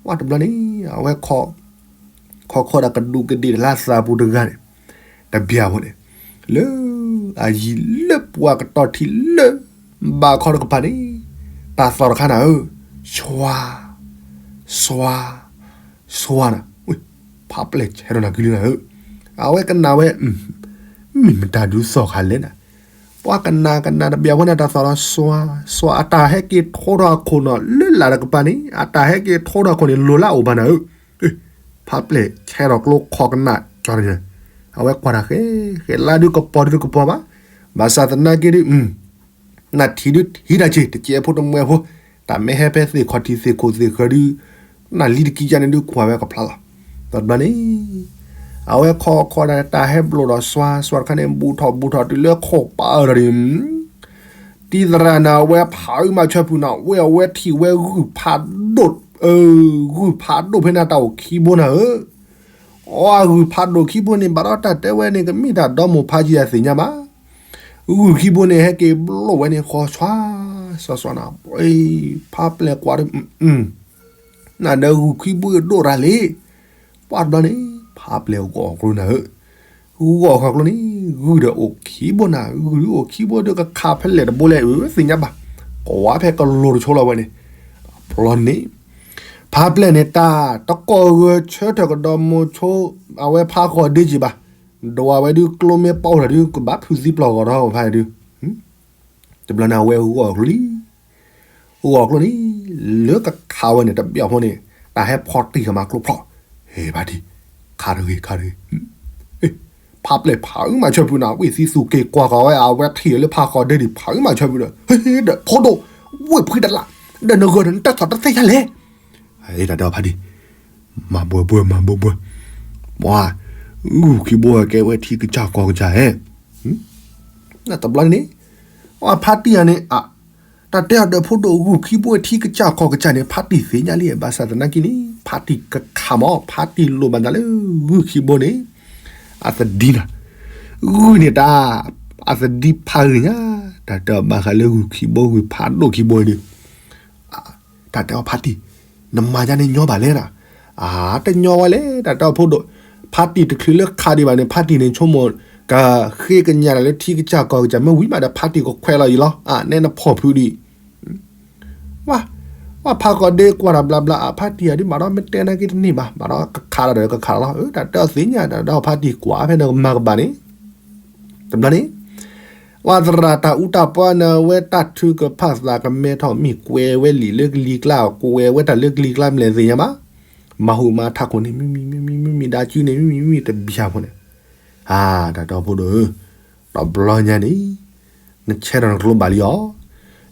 ဝါတဘျီန့ၣ် အဝဲ ခီခီဒၣ်ကဒူးကဒ့ၣ်တလါသးပူၤတဂၤန့ၣ်, တဘျီဖိန့ၣ်, လၢအယံၤလၢပှၤကတီၢ်ထံလၢ ဘးခီတကပၤန့ၣ် တၢ်သီၣ်တခါနၤဧၢ, စွါ, စွါ, စွါနၤ, ဖးပျဲၢ်ဆဲးထီၣ်နၤကံလံနၤဧၢ, အဝဲကနၣ်ဝဲ မ့ၢ်မတၤဒုးသီၣ်ခါလဲၣ်နၤ, ပှၤကနၣ်ကနၣ်တဘၣ်ဝဲန့ၣ် တၢ်သီၣ်ဒီးစွါ, စွါ အတၢ်ဟဲက့ၤထိထီၣ်အခိၣ်နီၤ လၢလာ်တကပၤန့ၣ် အတၢ်ဟဲက့ၤထိထီၣ်အခိၣ်န့ၣ် လိၤလၢအအိၣ်ဘၣ်နၤဧၢ, ဖးပျဲၢ်ဆဲးထီၣ်ကျိခီကနၣ်ကၠီတဂၤ, အဝဲကွၢ်တၢ်ဃဲ, ဃဲလါဒုးကပီၤဒုးတကပီၤဘၣ်, ဘၣ်ဆၣ်သနာ်က့ဒုး နထံၣ်ဒုးထံၣ်တၢ်က့ၤ တကဲဖိတမှဲဖိ, တၢ်မ့ၢ်ဟဲဖဲသ့ၣ်ခီၣ်ထံးသ့ၣ်ခိၣ်သ့ၣ်ဃၢၤဒုး နလံတကံယါန့ၣ်ဒုးကွၢ်ဝဲကဖျါလီၤ. တဘျီန့ၣ် အဝဲခီခီဒၣ်တၢ်ဟဲဘျီၣ်ဒီးစွါ, စွါတခါန့ၣ် ဘူးထီၣ်ဘူးထီၣ်တုၤလၢခိၣ်ပာ်အၢၣ်ဒီးဒုး တံၤသရၣ်န့ၣ် အဝဲဖးအုးမၤဆၢဖုးနၤ ဝဲအဝဲထံၣ်ဝဲဂုၢ်ဖးဒိၣ်, ဂုၢ်ဖးဒိၣ်ဖဲန့ၣ်တၢ်အိၣ်ခံဘိနၤဧၢ, အဂုၢ်ဖးဒိၣ်ခံဘိန့ၣ် ဘၣ်ဒီးတၢ်တဲဝဲန့ၣ် ကမ့ၢ်တၢ်ဒီမိၢ်ဖးယံၤအသ့ၣ်ညါဘၣ်, ဂုၢ်ခံဘိန့ၣ် ဟဲက့ၤဘျီၣ်ဝဲန့ၣ် ဃီဆွါ, ဆွါဆွါနၤ, ဖးပျဲၢ်ကွၢ်ဒီး နၤဒီးဂုၢ်ခံဘိဒိၣ်ရၤလံ, ပှၤတဘျီန့ၣ် ဖးပျဲၢ်ဂီၢ်ကျိနၤဧၢ, ဂီၢ်ဃီကျိန့ၣ် ဂုၢ်ဒီးအိၣ်ခံဘိနၤ, ဂုၢ်ဒုးအိၣ်ခံဘိဒီးကခးဖဲလဲၣ်တဘိလဲၣ် အၢ သ့ၣ်ညါဘၣ်, ကွၢ်ဖဲကလိၤတဆိလီၤဝဲန့ၣ်, တဘျီန့ၣ် ဖးပျဲၢ်န့ၣ် တၢ်တကိးဂၢၢ်ဆၢထၢၣ်ကဒီးမိၤဆိ အဝဲဖးဃီၤဒ့က့ၤဘၣ်, ဒွးဝဲဒုးကျိမ့ၢ်ပီၣ်လီၤဒုး ကဘၣ်ဖုးသံပျီၢ်ဂီၤဒီးဖးဒုး, တဘျီန့ၣ် အဝဲဂီၢ်ကျိလံ ဂီၢ်ကျိန့ၣ် လၢကခးဝဲန့ၣ် တဘျီဖိန့ၣ် တၢ်ဟဲဖီတံၢ်ကမၤကျိဖျီၣ်, ဟဲဘၣ်ဒံး, ခးတဂ့ၤ ခးတဂ့ၤ, ဖးပျဲၢ်ဖးအုးမၤဆၢဖုးနၤ ဝံၣ်သံသူၣ်က့ၤကွၢ်ဃီၤဝဲ အဝဲထံၣ်လၢဖးဃီၤဒ့ဒံး ဖးအုးမၤဆၢဖုးဒီး ဟ့ဒီး ဖိဒိၣ်, ဝ့ၢ်ဖှံတလး, ဒီးနဂၢၢ်ဒီးနတၢ်ထီၣ်တသ့ယါလဲၣ်, တၢ်တဲအီၤဖးတံၢ်, မၤဘှဲဘှဲ မၤဘှဲဘှဲ, ပှၤ, ဂုၢ်ခံဘိဝဲကဲဝဲထံကစၢ်ကီၢ်ကစၢ်ဧဲ, တဘျီန့ၣ် အဖါတံၢ်ဧါန့ၣ်, တၢ်တဲအီၤဒီးဖိဒိၣ်ဂုၢ်ခံဘိထံကစၢ်ကီၢ်ကစၢ်န့ၣ် ဖါတံၢ်သ့ၣ်ညါလံ, ဘၣ်ဆၣ်သနာ်က့န့ၣ် ဖါတံၢ်ကခးမး, ဖါတံၢ်လိၣ်ဘၣ်သးလၢဂုၢ်ခံဘိန့ၣ် အသဒံနၤ, ဂုၢ်န့ၣ်တၢ် အသဒံဖးဂ့ၤညါ, တၢ်တဲအီၤဘၣ်ဃးလၢဂုၢ်ခံဘိဂုၢ်ဖးဒိၣ်ခံဘိန့ၣ် တၢ်တဲအီၤဖါတံၢ်, နမၤယါန့ၣ်ညီဘၣ်လဲၣ်နၤ, အတညီဝဲလဲၣ် တၢ်တဲအီၤဖိဒိၣ်, ဖါတံၢ်တချုးလၢခးဒံးဘၣ်န့ၣ် ဖါတံၢ်န့ၣ်ဆိကမိၣ် ကဃ့ကညးတၢ်လၢထံကစၢ်ကီၢ်ကစၢ် မ့ၢ်ဝံၤမးဒီးဖါတံၢ်ကခွဲးလီၤအံၤလီၤ, အနဲနဖီၣ်ဖုးဒံး ဝဲ, ဝဲဖးဃီၤဒ့ကွၢ်တၢ်ဘျါဘျါ အဖါတံၢ်ဧါဒ်မးဒီး မ့ၢ်တဲနာ်က့တန့ၢ်ဘၣ် မးဒီးကခးတၢ်ဒီးကခးလီၤ, တၢ်တဲအီၤသ့ၣ်ညါ တၢ်တဲအီၤဖါတံၢ်ကွၢ်ဖဲန့ၣ်ကမၤကဘၣ်န့ၣ်, တဘျီန့ၣ် ဝဲသရၣ်တၢ်အူတၢ်ပှၢ်န့ၣ်ဝဲတၢ်ထုကဖၣ်သးကမဲထီၣ်မ့ၢ်ကွဲးဝဲလံာ်လၢကလံၤကျါ ကွဲးဝဲတၢ်လၢကလံၤကျါမလဲၣ်သ့ၣ်ညါဘၣ်, မၤဟူးမၤထးခိၣ်န့ၣ် မ့မ့ၢ်မ့မ့ၢ်မ့မ့ၢ်ဒါစုန့ၣ် မ့မ့ၢ်မ့မ့ၢ်တဘျီဖိန့ၣ် တၢ်တဲအီၤဖိဒိၣ်ဧၢ, တဘျီညါန့ၣ် နဆဲးထီၣ်နကျိဘၣ်လံအီၤ,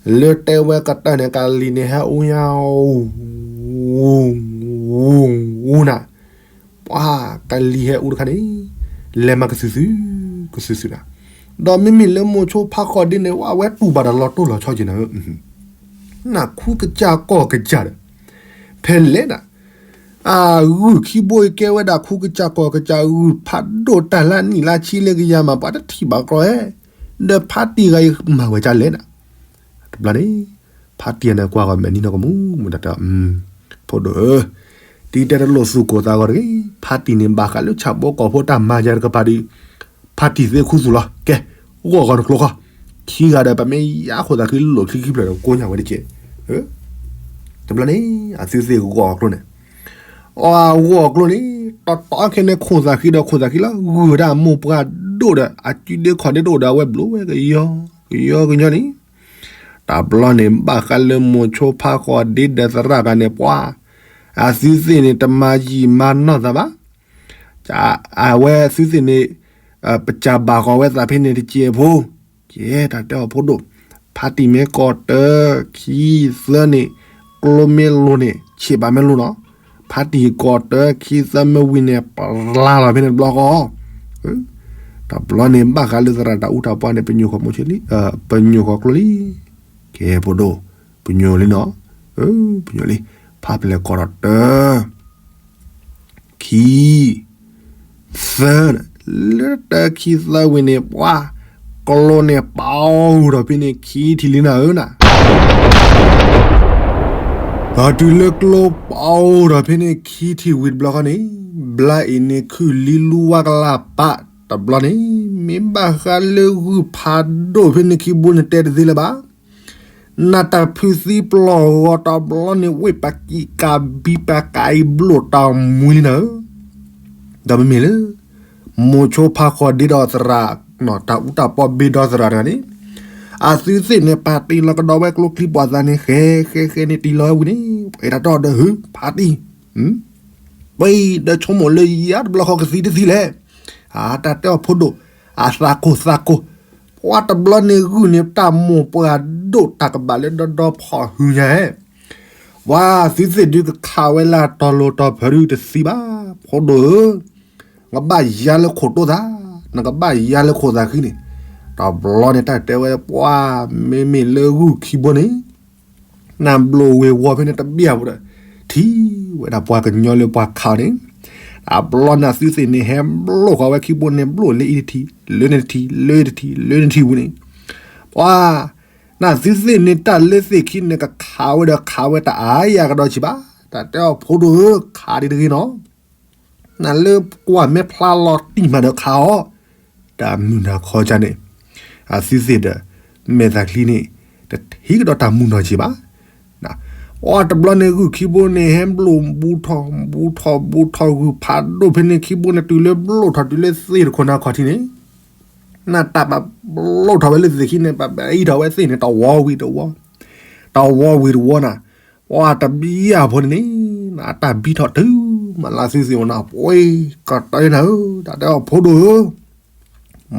လၢတဲဝဲကတၢၢ်န့ၣ် ကလံၤန့ၣ်ဟဲအူညါ, အူနၤ, ပှၤကလံၤဟဲအူတခါန့ၣ် လဲၤမၤကသုးသုး, ကသုးသုးနၤ, ဒီးမ့မ့ၢ်လၢမိၤဆိဖးဃီၤဒ့န့ၣ် ဝဲအဝဲတူၢ်ဘၣ်ဒီးလီၤတိၢ်လီၤဆီက့ၤနၤဧၢ နခူကစၢ်ကီၢ်ကစၢ်ဒီး ဖဲလဲၣ်နၤ, အဂုၢ်ခံဘိအံၤကဲဝဲဒၣ်ခူကစၢ်ကီၢ်ကစၢ် ဂုၢ်ဖးဒိၣ်တၢ်လၢနံၣ်လၢဆံလၢကယၤမး ပှၤတထံၣ်ဘၣ်ကြီဧဲ, ဒီးဖါတံၢ်ဂၤအံၤမၤဝဲဒ်လဲၣ်နၤ, တဘျီန့ၣ် ဖါတံၢ်န့ၣ်ကွၢ်ဃီၤမဲာ်နံၤနီၢ်ကမူး မူတၢ်တဲအီၤ, ဖိဒိၣ်ဧၢ, တံၤတဲတလိၣ်သူၣ်ကိၢ်သးဂီၤတဂ့ၤ, ဖါတံၢ်န့ၣ်ဘၣ်ဃးလၢဆၣ်ဘီကီၢ်ဖိတၢ်မၤယၤတကပၤဒီး ဖါတံၢ်သ့ခူသူၣ်လီၤ, ကဲ, ဂီၢ်ဂီၤနကျိဃီ, ခံဂၤဒီးပမ့ၢ်ယါခိၣ်သးခံလိၣ်ခံခံဖျၢၣ်ဒီး ကိးညါဝဲတက့ၢ်, တဘျီန့ၣ် အသုသ့ၣ်ဂီၢ်ကျိန့ၣ်, အဂီၢ်ကျိန့ၣ် တီတီခဲန့ၣ်ခိၣ်သးခံဒီးခိၣ်သးခံလီၤ, ဂုၢ်ဝဲဒၣ်မိၢ်ပှၢ်ဒိၣ်ဒီး အစုဒ့ခီၣ်ဒ့တအိၣ်ဒီး အဝဲဘျိဝဲကယီကယီကညီန့ၣ် တဘျီန့ၣ် ဘၣ်ဃးလၢမိၤဆိဖးဃီၤဒ့ဒီးသရၣ်ဂၤန့ၣ် ပှၤ, အသုသ့ၣ်န့ၣ် တမၤယံာ်မၤနီၢ်သးဘၣ်, အဝဲသုသ့ၣ်န့ၣ် ပစၢ်ဘၣ်ဃီၤဝဲသးဖဲန့ၣ်တစဲးဖိ, ကဲ တၢ်တဲအီၤဖိဒိၣ်, ဖါတံၢ်မ့ၢ်ကီၢ်တၢ ခံသၢန့ၣ် ကျိမ့ၢ်လိၤန့ၣ် ဆံးဘၣ်မ့ၢ်လိၤနီၤ, ဖါတံၢ်ကီၢ်တၢ ခံသၢမ့ၢ်ဝံၤန့ၣ် ပျါလီၤဖဲန့ၣ်တဘျီဃီ တဘျီန့ၣ် ဘၣ်ဃးလၢသရၣ်တၢ်အူတၢ်ပှၢ်န့ၣ် ပညိၣ်ဃီၤမိၤဆိလံ, ပညိၣ်ဃီၤကျိလံ, ကဲဖိဒိၣ်, ပညိၣ်လံနီၤ, ပညိၣ်လံ, ဖါပျဲၢ်ကီၢ်ဒီးတၢ, ခံ, သၢ, လၢတၢခံသၢဝံၤန့ၣ် ပှၤ, ကျိန့ၣ်ပာ်အီၤဒီးဖဲန့ၣ်ခံထံၣ်လံနၤဧၢနၤ ဒီးတုၤလၢကျိပာ်အိၣ်ဒီးဖဲန့ၣ်ခံထံၣ်ဝံၤတဘျီဃီန့ၣ်, ဘျါအံၤန့ၣ်ခုၣ်လံလူဝါကလၢ်ပာ်, တၢ် တဘျီန့ၣ် မ့ၢ်ဘၣ်ဃးလၢဂုၢ်ဖးဒိၣ်ဖဲန့ၣ်ခံဘိန့ၣ် တဲတသ့လၢၤဘၣ်. နတၢ်ဖုးသံပျီၢ်ဂီၤတဘျီန့ၣ် ဝ့ၢ်ပကံးကးဘံပကးအံၤဘျိၣ်တၢ်မူလံနၤဧၢ. ဒီးမ့မ့ၢ်လၢ မိၤဆိဖးဃီၤဒ့ဒီးသရၣ် တၢ်အူတၢ်ပီဘ့ဒီသရၣ်တဂၤန့ၣ် အသုသ့ၣ်န့ၣ် ပာ်တ့ၢ်လီၤကဒီးဝဲကျိချံပှာ်သၣ်န့ၣ် ဃဲဃဲဃဲန့ၣ် တ့ၢ်လီၤဝဲဝံၤန့ၣ် ပှဲၤတၢ်တီၢ်ဒီးဟု ဖးတံၢ် ပှဲၤဒီးဆိကမိၣ်လၢယၤတဘျီဃီကသံတသံလဲၣ်. အတၢ်တဲအီၤဖိဒိၣ် အသးကိၢ်သးကိၢ်, ပှၤတဘျီန့ၣ်ဂုၢ်န့ၣ် တၢ်မိၢ်ပှၢ်ဒိၣ်တၢ်ကဘၣ်လၢဒီဒီဖီၣ်ဟုညါဧဲ ပှၤသုသ့ၣ်ဒုးကခးဝဲလၢတီၤလိၤတီၤဖၢဒုးတသံဘၣ် ဖိဒိၣ်ဧၢ, နကဘၣ်ယါလၢခိၣ်တိသး, နကဘၣ်ယါလၢခိၣ်သးဃံန့ၣ်, တဘျီန့ၣ်တၢ်တဲဝဲပှၤ မ့မ့ၢ်လၢဂုၢ်ခံဘိန့ၣ် နဘျိၣ်ဝ့ၤဝီၤဖဲန့ၣ်တဘျီဖိဒီး ထံၣ်ဝဲဒၣ်ပှၤကညီလၢပှၤခးအီၤန့ၣ်, တဘျီန့ၣ်သုသ့ၣ်န့ၣ် ဟဲဘျိၣ်ဃီၤဝဲခံဘိန့ၣ် ဘျိၣ်လၢအံၤတထံၣ် လၢန့ၣ်တထံၣ် လၢတထံၣ် လၢတထံၣ်ဝံၤန့ၣ်, ပှၤ နသုသ့ၣ်န့ၣ် တၢ်လၢသ့ၣ်ခံန့ၣ် ကခးဝဲဒီးခးဝဲတအါယၤကဒီးဆံးဘၣ်, တၢ်တဲအီၤဖိဒိၣ်ဧၢ ခးဒံးတဂ့ၤနီၤ, နလၢကွၢ်မဲာ်ဖျါလီၤတံၢ်မးဒီးခးအီၤ, တၢ်မုၢ်နၤခီကၢ်န့ၣ်, အသုသ့ၣ်ဒီး မဲာ်သၣ်ချံန့ၣ် တထံၣ်ကဒီးတၢ်မုၢ်နီၢ်ဆံးဘၣ် အီၤတဘျီန့ၣ်ဂုၢ်ခံဘိန့ၣ် ဟဲဘျိၣ်ဘူးထီၣ်ဘူးထီၣ်ဘူးထီၣ်ဂုၢ်ဖးဒိၣ်ဖဲန့ၣ်ခံဘိန့ၣ် တုၤလၢဘျိၣ်ထီၣ်တုၤလၢသ့ၣ်တခိၣ်နၤခီၣ်ထံးန့ၣ်, နတၢ်ပဘျိၣ်ထီၣ်ဝဲလၢသ့ၣ်ခံန့ၣ် ပဘၣ်အံးထီၣ်ဝဲသ့ၣ်န့ၣ် တဝီဝံၤတဝီ, တဝီဝံၤတဝီနၤ, ပှၤတဘျီဖိန့ၣ်န့ၣ်, နတၢ်ဘံထီၣ်တုၤမးလၢသုသ့ၣ်အိၣ်နၤ ပှ့ၤကတီၤနၤဧၢ, တၢ်တဲအီၤဖိဒိၣ်ဧၢ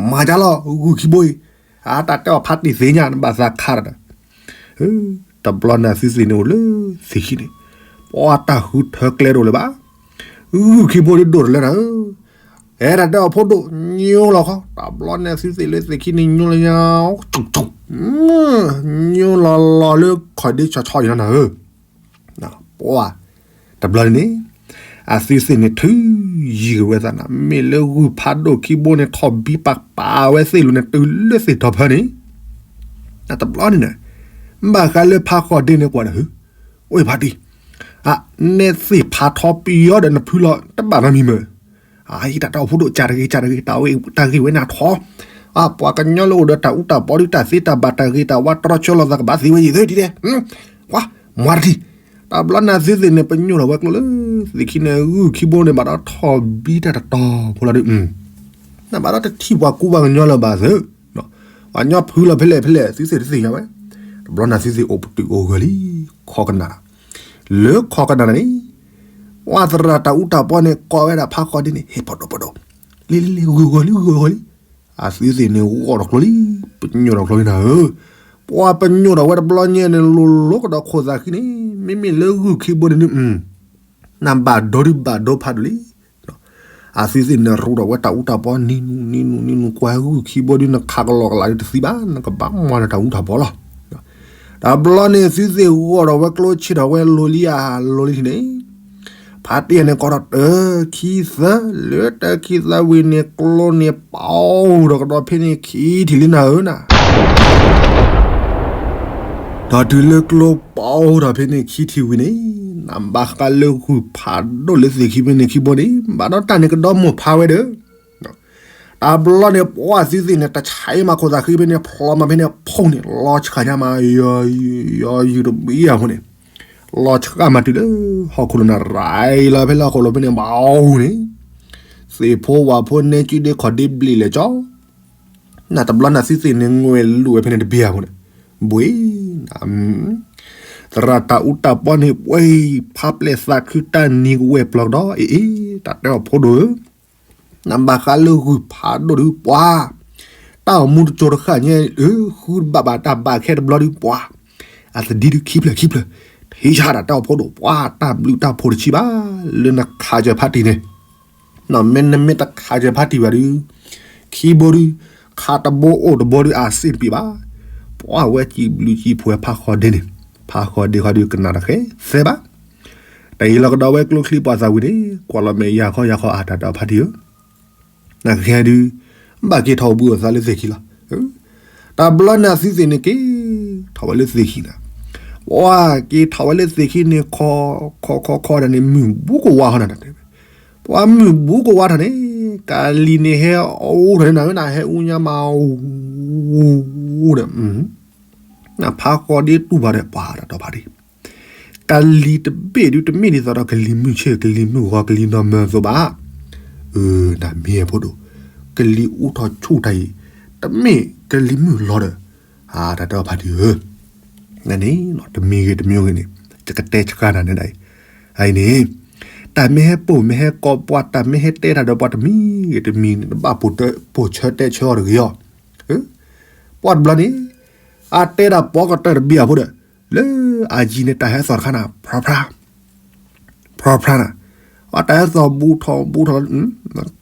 မၤကၢ်လီၤ ဂုၢ်ခံဘိအံၤ, အတၢ်တဲအီၤဖးတံၢ်သ့ၣ်ညါ နဘၣ်သးခါဒီး, တဘျီန့ၣ်သုသ့ၣ်န့ၣ်အိၣ်လၢသ့ၣ်ခံန့ၣ်, ပှၤတၢ်ဃုထၢကျဲတအိၣ်လၢၤဘၣ်, ဂုၢ်ခံဘိဒ်ဒိၣ်တလၢနၤဧၢ, အဲၣ်ဒၣ်တဲအီၤဖိဒိၣ် ညိလီၤခီ, တဘျီန့ၣ်သုသ့ၣ်လၢသ့ၣ်ခံန့ၣ် ညိလီၤညါ, ညိလီၤလီၤလၢခီၣ်ဒ့ဆီဆီအံၤလီၤနၤဧၢ ပှၤ, တဘျီန့ၣ်န့ၣ်, အသုသ့ၣ်န့ၣ်ထုးယံၤက့ၤဝဲသးနၤ မ့ၢ်လၢဂုၢ်ဖးဒိၣ်ခံဘိန့ၣ် ထီၣ်ဘံပာ်ပာ်ဝဲသ့ၣ်လိၤန့ၣ် တုၤလၢသ့ၣ်ထီၣ်ဖၢန့ၣ်, တဘျီန့ၣ်န့ၣ်, ဘၣ်ဃးလၢဖးဃီၤဒ့န့ၣ်ကွၢ်ဒီးဟု, အိၣ်ဖးတံၢ်, အ, နဲသ့ၣ်ဖးထီပယီၤဒီးနဖုလီၤ တဘၣ်နီတမံၤမ့ၢ် အံၤတၢ်တဲအီၤဖိဒိၣ် ကၢ်တဂ့ၤ ကၢ်တဂ့ၤ တၢ်ဝဲ တၢ်ဂ့ၢ်ဝဲန့ၣ်ထီၣ်, အပှၤကညီလၢအိၣ်ဒီးတၢ်အူတၢ်ပီဒုး တၢ်သ့တၢ်ဘၣ် တၢ်ဂ့ၤတၢ်ဝါတြီဆၢလီၤသးကဘၣ်သ့ဝဲယံၤသ့ဒ်လဲၣ်, ကွၢ်, မွၤတထံၣ်, တဘျီန့ၣ်သုသ့ၣ်န့ၣ် ပညိၣ်ထီၣ်ဝဲကျိလၢ သ့ၣ်ခံန့ၣ် ဂုၢ်ခံဘိန့ၣ် ဘၣ်ဒီးထီၣ်ဘံတၢ်တတီၤဖိလီၤဒုး, နဘၣ်ဒီးတထံၣ်ပှၤကူပှၤကညီလၢၤဘၣ်သု, ပှၤကညီဖုလီၤဖဲလဲၣ်ဖဲလဲၣ် သုသ့ၣ်တသ့ၣ်ညါဝဲ, တဘျီန့ၣ်သုသ့ၣ်အိၣ်ပတုာ်အိၣ်ဂၢၢ်လံ, ခီကနၣ် လၢခီကနၣ်န့ၣ်, ပှၤသရၣ်တၢ်အူတၢ်ပီန့ၣ် ကိးဝဲဒၣ်ဖးဃီၤဒ့န့ၣ် ဟ့ၣ်ဖီဒိၣ်ဖီဒိၣ်, လံလံလံ ဂုၢ်ဂီၤလံ ဂုၢ်ဂီၤလံ, အသုသ့ၣ်န့ၣ်ဂီၢ်ထီၣ်ကျိလံ, ပညိၣ်ထီၣ်ကျိလံနၤဧၢ, ပှၤပညိၣ်ထီၣ်ဝဲတဘျီညါန့ၣ် လိၤလိၤကဒီးခိၣ်သးဃံန့ၣ်, မ့မ့ၢ်လၢဂုၢ်ခံဘိန့ၣ် နဘၣ်ဒိဒုးဘၣ်ဒိဖးဒိၣ်လံ အသုသ့ၣ်န့ၣ်ရူးထီၣ်ဝဲတၢ်အူတၢ်ပီ နံၤနူၤနံၤနူၤနံၤနူၤ ကွၢ်ဂုၢ်ခံဘိဒုး နခးကလီကလးဒုးတသံဘၣ် နကဘၣ်မၤနတၢ်အူတၢ်ပီလီၤ. တဘျီန့ၣ်သုသ့ၣ်ဂီၢ်ထီၣ်ဝဲကျိ ဆ့ၣ်ထီၣ်ဝဲလိၤလံဧါ လိၤလံန့ၣ်, ဖါတံၢ်န့ၣ်ကိးထီၣ်တၢခံသၢ လၢတၢခံသၢဝံၤန့ၣ် ကျိန့ၣ်ပီၢ်ထီၣ်ကဒီးဖဲန့ၣ်ခံထံၣ်လံနၤဧၢနၤ ဒီးတုၤလၢကျိပီၢ်ထီၣ်ဖဲန့ၣ်ခံထံၣ်ဝံၤန့ၣ်, နဘၣ်ဃးလၢဂုၢ်ဖးဒိၣ်လၢသ့ၣ်ခံဖဲန့ၣ်ခံဘိန့ၣ် ဘၣ်ဒီးတၢ်န့ၣ်ကဒီမိၢ်ဖးဝဲဒီး, တဘျီန့ၣ်ပှၤသုသ့ၣ်န့ၣ် တဆါအံၤမၤခိၣ်သးဃံဖဲန့ၣ် ဖျိမးဖဲန့ၣ် ဖီၣ်န့ၣ် လီၤဆှးညါမး ယီၤယုၢ်တဘံယၤဖိန့ၣ်, လီၤဆှးမးတုၤလၢဟီၣ်ခိၣ်လိၤနၤ ရၤလီၤဖဲလၢဟီၣ်ခိၣ်လိၤဖဲန့ၣ် ဘၣ်အူန့ၣ်, သ့ၣ်ဖိဝၣ်ဖိနဲကံဒ့ခီၣ်ဒ့ဘျံးလဲၣ်ကၠီ နတဘျီနသုသ့ၣ်န့ၣ် ငွဲၣ်လူၤဝဲဖဲန့ၣ်တဘ့ၣ်အပူၤန့ၣ်, ဘှ့ၣ်, သရၣ်တၢ်အူတၢ်ပီန့ၣ် ပှဲၤ ဖးပျဲၢ်သးခုတၢ်နံၤကဝဲၢ်ပျီကဒီး အ့ၣ်အ့ၣ် တၢ်တဲအီၤဖိဒိၣ်ဧၢ, နဘၣ်ဃးလၢဂုၢ်ဖးဒိၣ်ဒုးပှၤ, တၢ်အိၣ်မူတစိၤတဃၣ်ညါ ဃုတဘၣ်ဘၣ်တၢ်ဘၣ်ခဲတဘျီဒုးပှၤ, အသဒံဒုးခံဖျၢၣ်ခံဖျၢၣ်, ထံဆါဒၣ်တၢ်အိၣ်ဖိဒိၣ်ပှၤ တၢ်ဘျုးတၢ်ဖှိၣ်တဆံးဘၣ် လၢနခးစၢၤဖါတံၢ်န့ၣ် မ့ၢ်နမ့ၢ်တခးစၢၤဖါတံၢ်ဘၣ်ဒုး, ခံဘိဒုး, ခးတဘိအိၣ်တဘိဒုး အစ့ၣ်ပံးဘၣ်, ပှၤဝဲစံးဘျုးစံးဖှိၣ်ဖးဃီဒ့န့ၣ်, ဖးဃီဒ့ဃီဒုးကနၣ်တဃဲသဲဘၣ်, တၢ်အံၤလီၤကဒီးဝဲကျိချံပှာ်သၣ်ဝံၤန့ၣ် ကွၢ်လီၤမဲာ်ယၤခီယၤခီအတၢ်ဒီးဖါတံၢ်ဧၢ နကဟဲဒုး, ဘၣ်က့ၤထီၣ်အိၣ်ဘှံးအိၣ်သါလၢသ့ၣ်ခံလီၤ. တဘျီန့ၣ်အသုသ့ၣ်န့ၣ်က့ၤ, ထီၣ်ဝဲလၢသ့ၣ်ခံနၤ, ပှၤက့ၤထီၣ်ဝဲလၢသ့ၣ်ခံန့ၣ် ခီ, ခီခီခီဒၣ်န့ၣ် မုၢ်ဘူးကဝါထီၣ်နၤတဲဝဲ, ပှၤမုၢ်ဘူးကဝါထီၣ်န့ၣ် ကလံၤန့ၣ်ဟဲအူထီၣ်န့ၣ်နၤဝဲနၤ ဟဲအူညါမး အူဒီး နဖးဃီဒ့တူၢ်ဘၣ်ဒီး ပှၤတၢ်တီဖးဒ့ ကလံၤတဘ့ၣ်ဒုးတမ့ၢ်ဒ်သိးဒီးကလံၤမုၢ်ဆ့ၣ် ကလံၤမုၢ်ဂီၤ ကလံၤနီၢ်မၢအသိးဘၣ်. အၢ နမ့ၢ်ဖိဒိၣ် ကလံၤအူထီၣ်ဆူၣ်တၢ်အံၤ တမ့ၢ်ကလံၤမုၢ်လီၤဒီး တၢ်တီဖးဒ့ဧၢ နန့ၣ် တမံၤဂ့ၤတမံၤဂ့ၤန့ၣ် ယကတဲဆှၢနၤန့ၣ်ဒၣ်အံၤ အအံၤန့ၣ် တၢ်မ့ၢ်ဟဲပိာ်မ့ၢ်ဟဲကိးပှၤ တၢ်မ့ၢ်ဟဲတဲတၢ်ဒီးပှၤတမံၤဂ့ၤတမံၤန့ၣ် နဘၣ်ပိာ်ဆၢတဲဆၢအီၤတဂ့ၤအီၤ. ပှၤတဘျီန့ၣ် အတဲဒၣ်ပိာ်ကတၢၢ်တဘ့ၣ်အဖိဒီး လၢအယံၤန့ၣ်တၢ်ဟဲသီၣ်တခါနၤ ဖြီဖြါ ဖြီဖြါနၤ အတၢ်ဟဲသီၣ်ဘူးထီၣ်ဘူးထီၣ်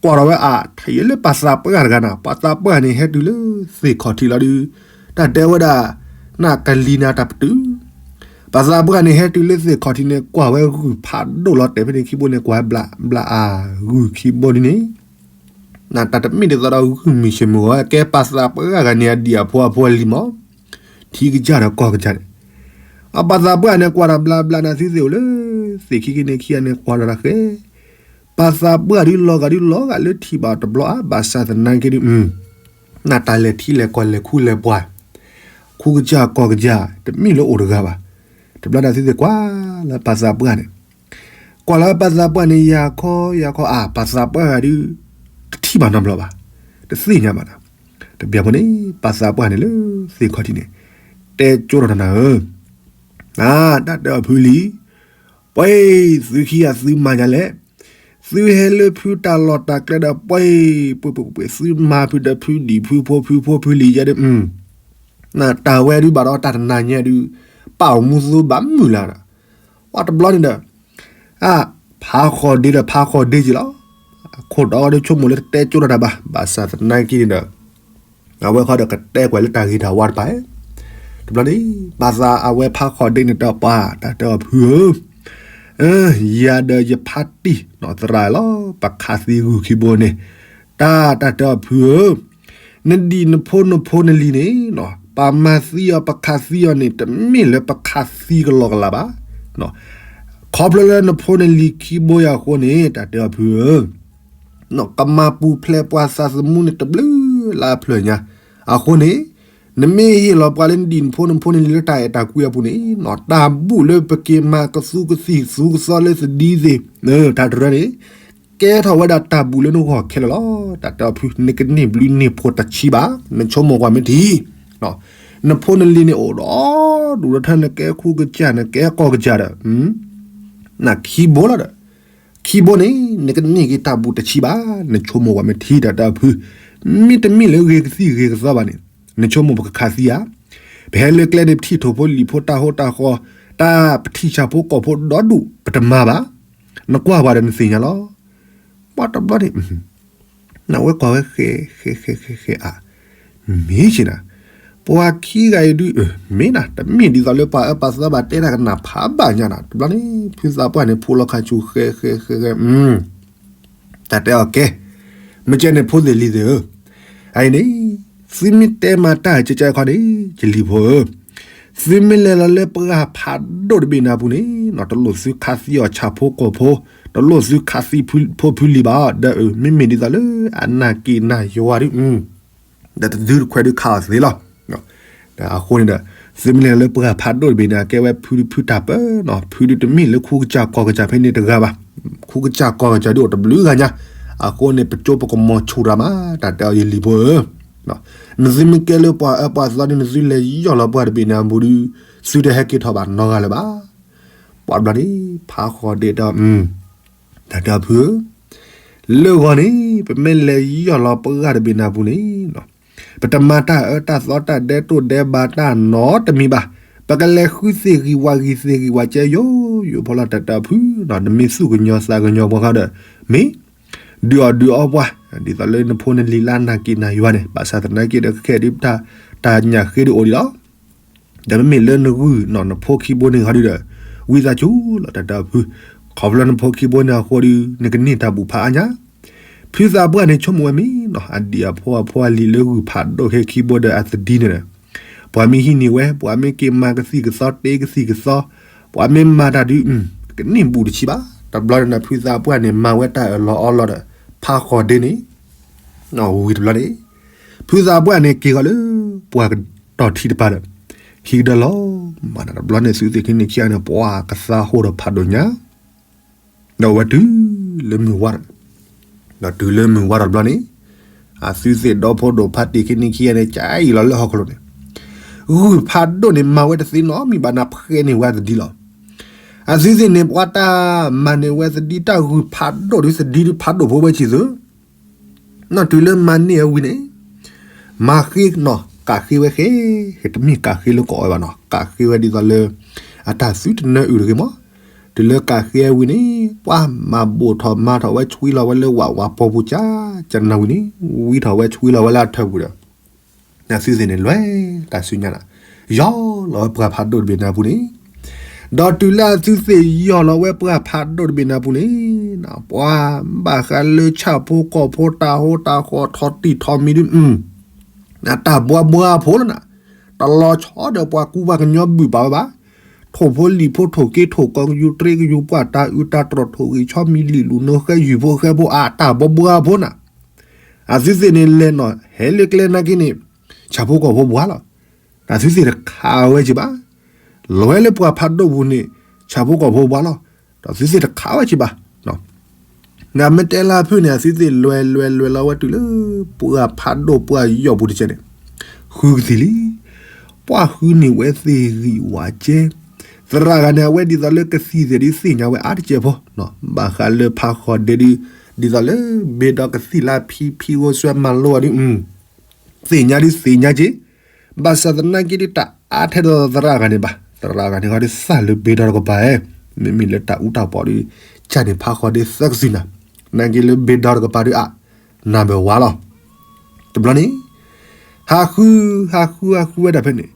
ကွၢ်ထီၣ်ဝဲအါ ထံၣ်လၢပှၤသးပှၢ်တဂၤနၤ ပှၤသးပှၢ်န့ၣ် ဟဲတုၤလၢသ့ၣ်ခီၣ်ထံးလီၤဒုး တၢ်တဲဝဲဒၣ် နကလံၤနၤတၢ်ပတုာ် ပှၤသးပှၢ်န့ၣ် ဟဲတုၤလၢသ့ၣ်ခီၣ်ထံးန့ၣ် ကွၢ်ဝဲဂုၢ်ဖးဒိၣ်လီၤတဲာ်ဖဲန့ၣ်ခံဘိန့ၣ် ကွၢ်ဘျးဘျးအါ ဂုၢ်ခံဘိဒ်န့ၣ် နတၢ်တမ့ၢ်ဒ်သိးဒီးဂုၢ်မုၢ်ဆ့ၣ်မုၢ်ဂီၤ ကဲပှၤသးပှၢ်ဂၤန့ၣ် အဒံၣ်အဖိအဖိအလံၤမး ထံကစၢ်ဒီးကီၢ်ကစၢ်န့ၣ် အပှၤသးပှၢ်န့ၣ် ကွၢ်တၢ်ဘျါဘျါနၤသုသ့ၣ်အိၣ်လၢ သ့ၣ်ခံကန့ၣ်ခံဂၤန့ၣ် ကွၢ်လီၤတၢ်ဃဲ ပှၤသးပှၢ်ဒုးလီၤဂာ်ဒုးလီၤဂာ်လၢထံၣ်ဘၣ်တဘျီအါ ဘၣ်ဆၣ်သနာ်က့ဒုး နတၢ်လဲၤထံလဲၤကီၢ်လဲၤခူလဲၤပှၤ ခူကစၢ်ကီၢ်ကစၢ် တမ့ၢ်လၢအိၣ်တဂၤဘၣ်. တဘျီနၤသုသ့ၣ်ကွၢ်လၢပှၤသးပှၢ်န့ၣ် ကွၢ်လၢပှၤသးပှၢ်န့ၣ် ယၤခီယၤခီအါ ပှၤသးပှၢ်ဂၤဒုး တထံၣ်ဘၣ်နီတဘျီဘၣ်, တသ့ၣ်ညါဘၣ်နီၤ. တဘျီဖိန့ၣ် ပှၤသးပှၢ်န့ၣ်လၢသ့ၣ်ခီၣ်ထံးန့ၣ် တဲကၠိထီၣ်နၤဧၢ, တၢ်တဲအီၤဖုလံၤ, ပှဲၤ သုခံဂၤသုမၤညါလဲၣ်, သုဟဲလၢဖုတၢ်လီၢ်တၢ်ကျဲဒီးပှဲၤ ပှဲၤပှဲၤပှဲၤ သုမၤဖုဒီးဖုဒံၣ်ဖုဖိဖုဖိဖုလံၤယဲဒၣ် တၢ်ဝဲဒုးဘၣ်ဒီးတၢ်တနၤညါဒုး ပာ်အီၤမူသိဘၣ်မုာ်လၢ်ဒီး ပှၤတဘျီန့ၣ်ဒီး အါ ဖးဃီၤဒ့ဒီးဖးဃီၤဒ့က့ၤလီၤ. အခိၣ်တီဒီးဆိကမိၣ်လၢတတဲကၠိထီၣ်တၢ်ဘၣ်, ဘၣ်ဆၣ်သနာ်က့န့ၣ်ဒီး အဝဲဃီဒီးကတဲကွၢ်လၢတၢ်ဂ့ၤတၢ်ဝါတပၤ, တဘျီန့ၣ် ဘၣ်သးအဝဲဖးဃီၤဒ့န့ၣ်ဒီးပှၤ တၢ်တဲအီၤဖုဧၢ, ယၤဒီးယဖးတံၢ်နီၢ်သရၣ်လီၤ ပခးသံဂုၢ်ခံဘိန့ၣ်, တၢ် တၢ်တဲအီၤဖုဧၢ, နဒံၣ်နဖိနဖိနလံၤန့ၣ် ပမၤသံအီၤပခးသံအီၤန့ၣ် တမ့ၢ်လၢပခးသံကလီကလးဘၣ်. ခီဖျိလၢနဖိနလံၤခံဘိယၤအဃိန့ၣ် တၢ်တဲအီၤဖုဧၢ, ကမၤပူၤဖျဲးပှၤသးသမူန့ၣ်တဘျုးလၢအဖျၢၣ်ညါ, အဃိန့ၣ် နမ့ၢ်ဟ့ၣ်လီၤပှၤလၢနဒံၣ်နဖိနဖိနလံၤလၢတၢ်အဲၣ်တၢ်ကွံအပူၤန့ၣ် တၢ်ဘူၣ်လၢပက့ၤမၤကသူကသံၣ်သူကသီလၢသဒံသ့ၣ် တၢ်တရၢန့ၣ် ကဲထီၣ်ဝဲဒၣ်တၢ်ဘူၣ်လၢနဂီၢ်ခဲလၢာ်လီၤ. တၢ်တဲအီၤဖု နကန့ၢ်ဘျုးန့ၢ်ဖှိၣ်တဆံးဘၣ်, နဆိကမိၣ်ကွၢ်မ့ၢ်ထံ နဖိနလံၤန့ၣ်အိၣ်ဒီးဒူၣ်ဒီးထၢ နကဲခူကစၢ် နကဲကီၢ်ကစၢ်ဒီး နခံဘိလီၤဒီး ခံဘိန့ၣ် နကန့ၢ်က့ၤတၢ်ဘူၣ်တဆံးဘၣ်, နဆိကမိၣ်ကွၢ်မ့ၢ်ထံ တၢ်တဲအီၤဖု, မ့တမ့ၢ်လၢဂ့ၤကသံၣ်ဂ့ၤကသီဘၣ်န့ၣ် နဆိကမိၣ်ပကခးသံဧါ, ပဟဲလၢကျဲန့ၣ် ပထံၣ်ထိၣ်ဖိလံၣ်ဖိတၢ်ဟိတၢ်ဃီ တၢ်ပထံၣ်ဆၣ်ဖိကီၢ်ဖိဒီဒူၣ် ပတမၤဘၣ်, နကွၢ်ပှၤဒီးနသ့ၣ်ညါလီၤ. ပှၤတဘျီန့ၣ် နဝဲကွၢ်ဝဲဃဲ ဃဲ ဃဲ ဃဲ ဃဲ အါ, မ့ၢ်ဆ့နၤ, ပှၤခံဂၤအံၤဒုး မ့ၢ်နၤ တမ့ၢ်ဒ်သိးလၢပှၤအၢပှၤသီဘၣ်တဲတၢ်ကနၣ်ဖးဘၣ်ညါနၤ, တဘျီန့ၣ် ဖုသးပှၢ်န့ၣ် ဖိလီၤခါဆူၣ်ဃဲ ဃဲ ဃဲ ဃဲ တၢ်တဲအီၤကဲ, မ့ၢ်ကဲန့ၣ်ဖိသ့ၣ်လံၤသ့ၣ်ဧၢ, အအံၤန့ၣ် သုမ့ၢ်တဲမၤတၢ်ကကဲခီန့ၣ် ယလံၤဖိဧၢ, သုမ့ၢ်လဲၤလီၤလၢပှၢ်ဖးဒိၣ်တဘ့ၣ်နၤပူၤန့ၣ် တလိၣ်သုခးသံအီၤဆၣ်ဖိကီၢ်ဖိ, တလိၣ်သုခးသံဖိဖုလံၤဘၣ်, ဒီးမ့မ့ၢ်ဒ်သိးလၢအနၢ်က့ၤနၢ်ယွၤဒုး ဒီးတဒုတခွဲးဒုးခးအီၤသ့လီၤ. အဃိန့ၣ်ဒီး သုမ့ၢ်လဲၤလၢပှၢ်ဖးဒိၣ်တဘ့ၣ်န့ၣ် အကဲဝဲဖုဒုးဖုတၢ်ပၢနီၤ, ဖုဒုးတမ့ၢ်လၢခူကစၢ်ကီၢ်ကစၢ်ဖဲန့ၣ်တဂၤဘၣ်, ခူကစၢ်ကီၢ်ကစၢ်ဒုးအိၣ်တဘျုးဂၤညါ, အဃိန့ၣ် ပကၠိပကမီၤဆူၣ်တၢ်မး, တၢ်တဲအီၤယလံၤဖိဧၢ, နသုမ့ၢ်ကဲလၢပှၢ်အၢပှၢ်သီန့ၣ် နသုလဲၤယီၢ်လီၤပှၢ်တဘ့ၣ်န့ၣ်အဘူးဒုး သုတဟဲက့ၤထီၣ်ဘၣ်နီတဂၤလၢၤဘၣ်. ပှၤတဘျီန့ၣ် ဖးဃီၤဒ့ဒီး တၢ်တဲအီၤဖုဧၢ, လၢဂီၤန့ၣ် ပမ့ၢ်လဲၤယီၢ်လီၤပှၢ်တဘ့ၣ်န့ၣ်အပူၤန့ၣ် ပတမၤတၢ်အၢတၢ်သီတၢ်ဒဲးတိၢ်ဒဲးဘးတၢ်နီတမံၤဘၣ်, ပကလဲၤဃုသ့ၣ်ဂံၢ်ဝၣ်ဂံၢ်သ့ၣ်ဂံၢ်ဝၣ်ကဲယိယိဖိလီၤ တၢ်တဲအီၤဖု, နမ့ၢ်သူၣ်ကညီၤသးကညီၤပှၤဃီဒီး မ့ၢ်ဒုးအီၣ်ဒုးအီပှၤ, ဒ်သိးလၢနဖိနလံၤလၢအနၢ်က့ၤနၢ်ယွၤန့ၣ် ဘၣ်ဆၣ်သနာ်က့ဒီးခဲအံၤဒုး တၢ်ညၣ်ဃ့ဒုးအိၣ်ဒံးလီၤ. ဒီးမ့မ့ၢ်လၢနဂုၢ်နီၢ်နဖိခံဘိန့ၣ်ဃီဒုးဒီး ဝံသးစူၤလီၤ တၢ်တဲအီၤဖု, ခီဖျိနဖိခံဘိန့ၣ်အဃိဒီး နကန့ၢ်တၢ်ဘူၣ်ဖးအါညါ. ဖုသးပှၢ်န့ၣ်ဆိကမိၣ်ဝဲမ့ၢ်နီၤ အဒံၣ်အဖိအဖိအလံၤလၢဂုၢ်ဖးဒိၣ်ခဲခံဘိဒီးအသဒံန့ၣ်ဒီး ပှၤမ့ၢ်ဟံးန့ၢ်ဝဲ ပှၤမ့ၢ်က့ၤမၤကသံၣ်ကသီတ့ကသံၣ်ကသီ ပှၤမ့ၢ်မၤတၢ်ဒုး ကန့ၢ်ဘူၣ်တဆံးဘၣ်. တဘျီန့ၣ်ဒီးဖုသးပှၢ်န့ၣ် မၤဝဲတၢ်အၢၣ်လီၤအီလီၤဒီး ဖးဃီၤဒ့န့ၣ် ဝံၤတဘျီန့ၣ် ဖုသးပှၢ်န့ၣ်က့ၤဃီၤလၢ ပှၤကတီၤထံတပၤဒီး ဟံးကဒါလီၤမးနီၤ. တဘျီန့ၣ် သုသ့ၣ်ခံန့ၣ်ခံဂၤန့ၣ် ပှၤကသါဟိဒီးဖးဒိၣ်ညါ ဒီးဝဲတုၤလၢမုၢ်ဝါဒီး ဒီးတုၤလၢမုၢ်ဝါဒီးတဘျီန့ၣ် အသုသ့ၣ်ဒီဖိဒိၣ်ဖးတ့ၢ်ခံန့ၣ်ခံဂၤန့ၣ် ကအံၤလီၤလၢဟီၣ်ခိၣ်လိၤန့ၣ် ဂုၢ်ဖးဒိၣ်န့ၣ် မၤဝဲတသ့နီတမံၤဘၣ်န့ၣ် ဖှဲန့ၢ်ဝဲသဒံလီၤ. အသုသ့ၣ်န့ၣ် ပှၤတၢ်မၤန့ၢ်ဝဲသဒံ တၢ်ဂုၢ်ဖးဒိၣ်ဒီး သဒံဒုးဖးဒိၣ်ဖိဝဲဆံးသု နီၢ်တုၤလၢမၤန့ၢ်အဝံၤန့ၣ် မၤဃ့နီၤ ကးဃ့ဝဲဃဲ တမ့ၢ်ကးဃ့လၢကအီၣ်ဝဲဘၣ်နီၤ ကးဃ့ဝဲဒ်သိးလၢ အတၢ်သုတနၢအုၣ်တဂ့ၤမး. တုၤလၢကးဃ့အဝံၤန့ၣ် ပှၤမၤဘိၣ်ထီၣ်မၤထီၣ်ဝဲဆွံလီၤဝဲလၢဝးဝးပီပူၤကၠၢ်ကၠၢ်နၤဝံၤန့ၣ် ဝံထီၣ်ဝဲဆွံလီၤဝဲလၢအထၢပူၤဒီး အသုသ့ၣ်န့ၣ်လွဲၢ်တၢ်ဆူညါနၤ ယီၢ်လီၤဝဲပှၢ်ဖးဒိၣ်တဘ့ၣ်နၤပူၤန့ၣ် ဒီးတုၤလၢအသုသ့ၣ်ယီၢ်လီၤဝဲပှၢ်ဖးဒိၣ်တဘ့ၣ်နၤပူၤန့ၣ် ပှၤဘၣ်ဃးလၢဆၣ်ဖိကီၢ်ဖိတၢ်ဟိတၢ်ဃီထီၣ်တံၢ်ထီၣ်မံၤဒု အတၢ်ဘှါဘှါဖိလီၤနၤ တလီၤဆီဒီးပှၤကူပှၤကညီဘုၣ်ပာ်ဝဲဘၣ် ထိၣ်ဖိလံၣ်ဖိ ထိၣ်က့ထိၣ်ကီ ကယူၤတြ့ကယူၤပှၢ် တၢ်အုးတၢ်တြီၢ် ထိၣ်ဂံၢ်ဆီမံၤလံာ်လူၤ နီၢ်ဃဲယုၢ်ဖိဃဲဖိ အတၢ်ဘှါဘှါဖိနၤ အသုသ့ၣ်န့ၣ်လဲၤနီၤ ဟဲလၢကျဲနာ်က့န့ၣ် ဆၣ်ဖိကီၢ်ဖိဘှါလီၤ. တၢ်သုသ့ၣ်တခးဝဲက့ၤဘၣ်. လဲၤလၢပှၢ်ဖးဒိၣ်ပူၤန့ၣ် ဆၣ်ဖိကီၢ်ဖိဘှါလီၤ. တၢ်သုသ့ၣ်တခးဝဲက့ၤဘၣ်. နမ့ၢ်တဲလၢဖုၣ်န့ၣ် အသုသ့ၣ်လဲၤလဲၤလဲၤလီၤဝဲတုၤလၢ ပှၢ်ဖးဒိၣ်ပှၢ်ယီၢ်ပူၤတကဲန့ၣ် ဃုကသံၣ်လံ ပှၢ်ဃုန့ၢ်ဝဲသ့ၣ်ဂံၢ်ဝးကဲ သရၣ်ဂၤန့ၣ် အဝဲဒ်သိးလၢကသံၣ်သ့ၣ်ဒုးသ့ၣ်ညါဝဲအါတကဲဖိ ဘၣ်ဃးလၢဖးဃီၤဒ့ဒုး ဒ်သိးလၢဘ့ၣ်ဒီးကသံၣ်လၢဖံဖံဂိၢ်စွဲမၤလိအီၤဒုး သ့ၣ်ညါဒုးသ့ၣ်ညါက့ၤ ဘၣ်ဆၣ်သနာ်က့ဒုးတၢ်အါထဲဒီးသရၣ်ဂၤန့ၣ်ဘၣ်. သရၣ်ဂၤန့ၣ်ဃီဒုးသၣ်လၢဘ့ၣ်ဒီးတကပၤဧၢ မ့မ့ၢ်လၢတၢ်အူတၢ်ပီးဒုး ကၢ်န့ၣ်ဖးဃီၤဒ့သၢကသံၣ်နၤ နာ်က့လၢဘ့ၣ်ဒီးတကပၤဒုးအါ နၢ်ဘၢၣ်ဝါလီၤ. တဘျီန့ၣ် ဟးဃု ဟးဃု ဟးဃုဝဲဒၣ်ဖဲန့ၣ်